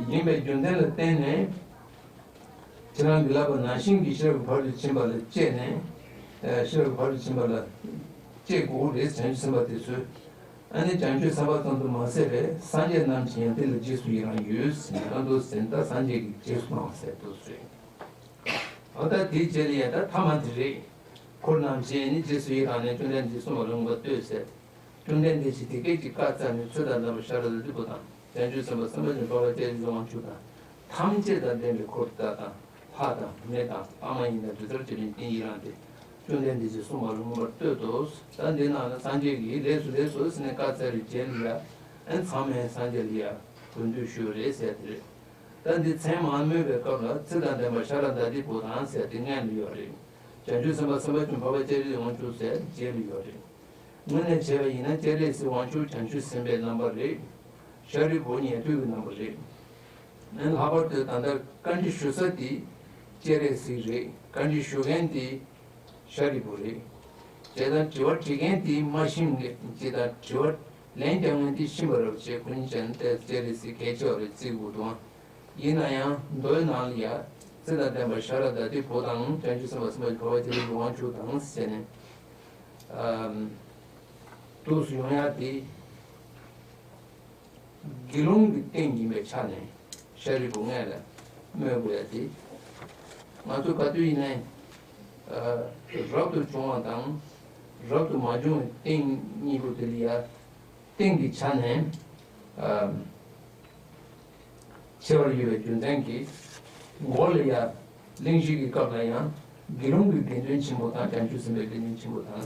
ཡིན་པའི་རྒྱུ་མཚན་ལ་བརྟེན་ནས། ཁྱེད་རང་གི་ལབ་པ་ནང་བཞིན་གྱི་ཤེས་རབ་ཕ་རོལ་ཏུ་ཕྱིན་པ་ལ་དཔྱད་ནས། ཨ། ཤེས་རབ་ཕ་རོལ་ཏུ་ཕྱིན་པ་ལ་དཔྱད་དགོས་རེད། བྱང་ཆུབ་སེམས་དཔའ་དེ་ཚོས། ཨ་ནི་བྱང་ཆུབ་སེམས་དཔའ་ཙམ་དུ་མ་ཟད་པའི་སངས་རྒྱས་རྣམས་ཀྱིས་ཡང་དེ་ལ་རྗེས་སུ་ཡི་རང་ཡོད་ཟེར་ནས། ཨ། འདུག་ཟེར་ན་ད་སངས་རྒྱས་ཀྱིས་རྗེས་སུ་གནང་བ་ཟེར་འདུག་ཟེར། འོ་ད་དེའི་རྗེས་ལ་ཡ་ད་ཐ་མ་དེ་རེད། འཁོར་རྣམས་ཀྱིས་ནི་རྗེས་སུ་ཡི་རང་ནས། བཅོམ་ལྡན་འདས་གསུངས་པ་ལ་མངོན་པར་བསྟོད་ཟེར། བཅོམ་ལྡན་འདས་ཀྱིས་དེ་སྐད་ཅེས་བཀའ་སྩལ་ནས། ཚེ་དང་ལྡན་པ་ཤཱ་ར་དྭ་ཏིའི་བུ་དང་། བྱང་ཆུབ་སེམས་དཔའ་སེམས་དཔའ་ཆེན་པོ་འཕགས་པ་སྤྱན་རས་གཟིགས་དབང་ཕྱུག་དང་། ཐམས་ཅད་དང་ལྡན་པའི་འཁོར་དག་དང་། ལྷ་དང་། མི་དང་། ལྷ་མ་ཡིན་དང་། དྲི་ཟར་བཅས་པའི་དབྱིངས་ཡི་རངས་ཏེ། བཅོམ་ལྡན་འདས་ཀྱིས་གསུངས་པ་ལ་མངོན་པར་བསྟོད་དོ། ད་འདི་ནང་ལ་སངས་རྒྱས་ཀྱིས་ལེགས་སོ་ལེགས་སོ་ཟེར་ནས་བཀའ་སྩལ་བའི་རྗེས་ལ་ཡ། ཨན་ཚང་མས་སངས་རྒྱས་ལ་ཡ་གུས་འདུད་ཞུས་རེད་ཟེར་དེ་རེད། ད་འདི་མཚན་མ་སྨོས་པའི་སྐབས་ལ། ཚེ་དང་ལྡན་པ་ཤཱ་ར་དྭ་ཏིའི་བུ་དང་ཟེར་དེ་སྔོན་ལ་ཡོད་རེད། བྱང་ཆུབ་སེམས་དཔའ་སེམས་དཔའ་ཆེན་པོ་འཕགས་པ་སྤྱན་རས་གཟིགས་དབང་ཕྱུག་ཟེར་རྗེས་ལ་ཡོད་རེད། དངོས་གནས་བྱས་པ་ཡིན་ན་སྤྱན་རས་གཟིགས་དབང་ཕྱུག་བྱང་ཆུབ་སེམས་དཔའི་རྣམ་པ་རེད། ཤཱ་རིའི་བུ་ཉན་ཐོས་ཀྱི་རྣམ་པ་རེད། ཨན་ལྷག་པར་དུ་ད་ལྟ་བཀའ་འདྲི་ཞུ་ས་དེ་སྤྱན་རས་གཟིགས་རེད། བཀའ་འདྲི་ཞུ་མཁན་དེ་ཤཱ་རིའི་བུ་རེད། བྱས་ཙང་དྲི་བ་དྲི་མཁན་དེ་མ་ཤེས་མཁན། བྱས་ཙང་དྲི་བ་ལན་རྒྱག་མཁན་དེ་ཤེས་པ་རེད་བྱས། ཁོ་གཉིས་ཆ་ནས་ཏེ་སྤྱན་རས་གཟིགས་གལ་ཆེ་བ་རེད་བརྩི་དགོས་འདུག། ཡིན་ན་ཡང་མདོའི་ནང་ལ་ཡ། ཚེ་དང་ལྡན་པ་ཤཱ་ར་དྭ་ཏིའི་བུ་དང་། བྱང་ཆུབ་སེམས་དཔའ་སེམས་དཔའ་འཕགས་པ་སྤྱན་རས་གཟིགས་དབང་ཕྱུག་དང་ཟེར་ནས། ཨམ། འདུག་སེ་ཡོང་ཡ་དེ། དགེ་སློང་གི་སྟེང་ཡིན་པའི་ཆ་ནས་ཤཱ་རིའི་བུ་ལྔས་ལ་སྨོས་དགོས་ཡ་དེ། ང་ཚོ་ག་དུས་ཡིན་ནའི། ཨ། རབ་ཏུ་བྱུང་བ་དང་། རབ་ཏུ་མ་བྱུང་བའི་སྟེང་གཉིས་པོ་དེ་ལ་ཡ། སྟེང་གི་ཆ་ནས། ཨ། ཕྱེ་བར་ཡོད་པའི་རྒྱུ་མཚན་གྱིས། འོག་ལ་ཡ། གླེང་གཞི་གི་སྐབས་ལ་ཡང་། དགེ་སློང་གི་དགེ་འདུན་ཆེན་པོ་དང་། བྱང་ཆུབ་སེམས་དཔའི་དགེ་འདུན་ཆེན་པོ་དང་།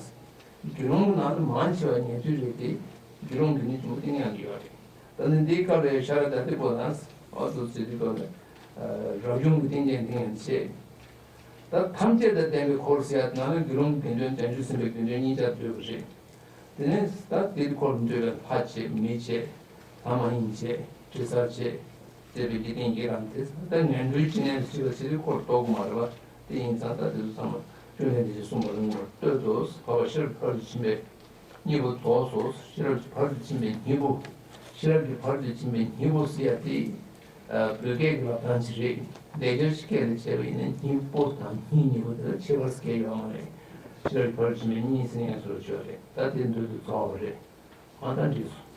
དགེ་སློང་གི་ནང་དུ་མང་ཆེ་བ་ཉན་ཐོས་རེད་དེ། དགེ་སློང་གི་ནི་ཆུང་ངུ་སྟེང་ཡང་ཡོད་རེད། ད་ནི་འདིའི་སྐབས་ལ་ཤཱ་ར་དྭ་ཏིའི་བུ་དང་། ཨ། སོ་སོའི་སྐབས་ལ། ཨ། རབ་བྱུང་གི་སྟེང་ཅན་སྟེང་ཡང་བྱས། ད་ཐམས་ཅད་དང་ལྡན་པའི་འཁོར་ཟེར་ཡ་ནང་ལ་དགེ་སློང་གི་དགེ་འདུན། བྱང་ཆུབ་སེམས་དཔའི་དགེ་འདུན་གཉིས་ཆར་འདུས་པ་རེད། དེ་ནས་ད་དེའི་འཁོར་འདུས་པའི་ལྷ་བྱས། མི་བྱས། ལྷ་མ་ཡིན་བྱས། དྲི་ཟར་བྱས། བཅས་པའི་འཇིག་རྟེན་ཡི་རངས་ཏེ། ད་ངན་འགྲོའི་སྤྱི་གནས་སུ་ཞིག་ལ་ཕྱིར་འཁོར་གཏོགས་དགོས་མ་རེད་པ། དེ་ཡིན་ཙང་ད་དེ་ཚོ་ཚང་མ་བཅོམ་ལྡན་འདས་ཀྱིས་གསུངས་པ་ལ་མངོན་པར་བསྟོད་དོ། འཕགས་པ་ཤེས་རབ་ཕ་རོལ་ཏུ་ཕྱིན་པའི་སྙིང་པོ་རྫོགས་སོ། ཤེས་རབ་ཀྱི་ཕ་རོལ་ཏུ་ཕྱིན་པའི་སྙིང་པོ། ཤེས་རབ་ཀྱི་ཕ་རོལ་ཏུ་ཕྱིན་པའི་སྙིང་པོ་ཟེར་ཡ་དེ། ཨ། བོད་སྐད་ཀྱི་ལབ་སྟངས་ཅིག་རེད། ལེགས་སྦྱར་གྱི་སྐད་ལ་བྱས་པ་ཡིན་ན་སྙིང་པོ་དང་སྙིང་གཉིས་པོ་དེ་ལ་ཁྱད་པར་སྐད་ཡོད་མ་རེད། ཤེས་རབ་ཀྱི་ཕ་རོལ་ཏུ་ཕྱིན་པའི་སྙིང་ཟེར་ཡང་བཟོ་ཆོག་རེད། ད་དེ་མདོར་བསྡུས་རྫོགས་པ་རེད། ཨ། ད་འགྲིག་སོང་།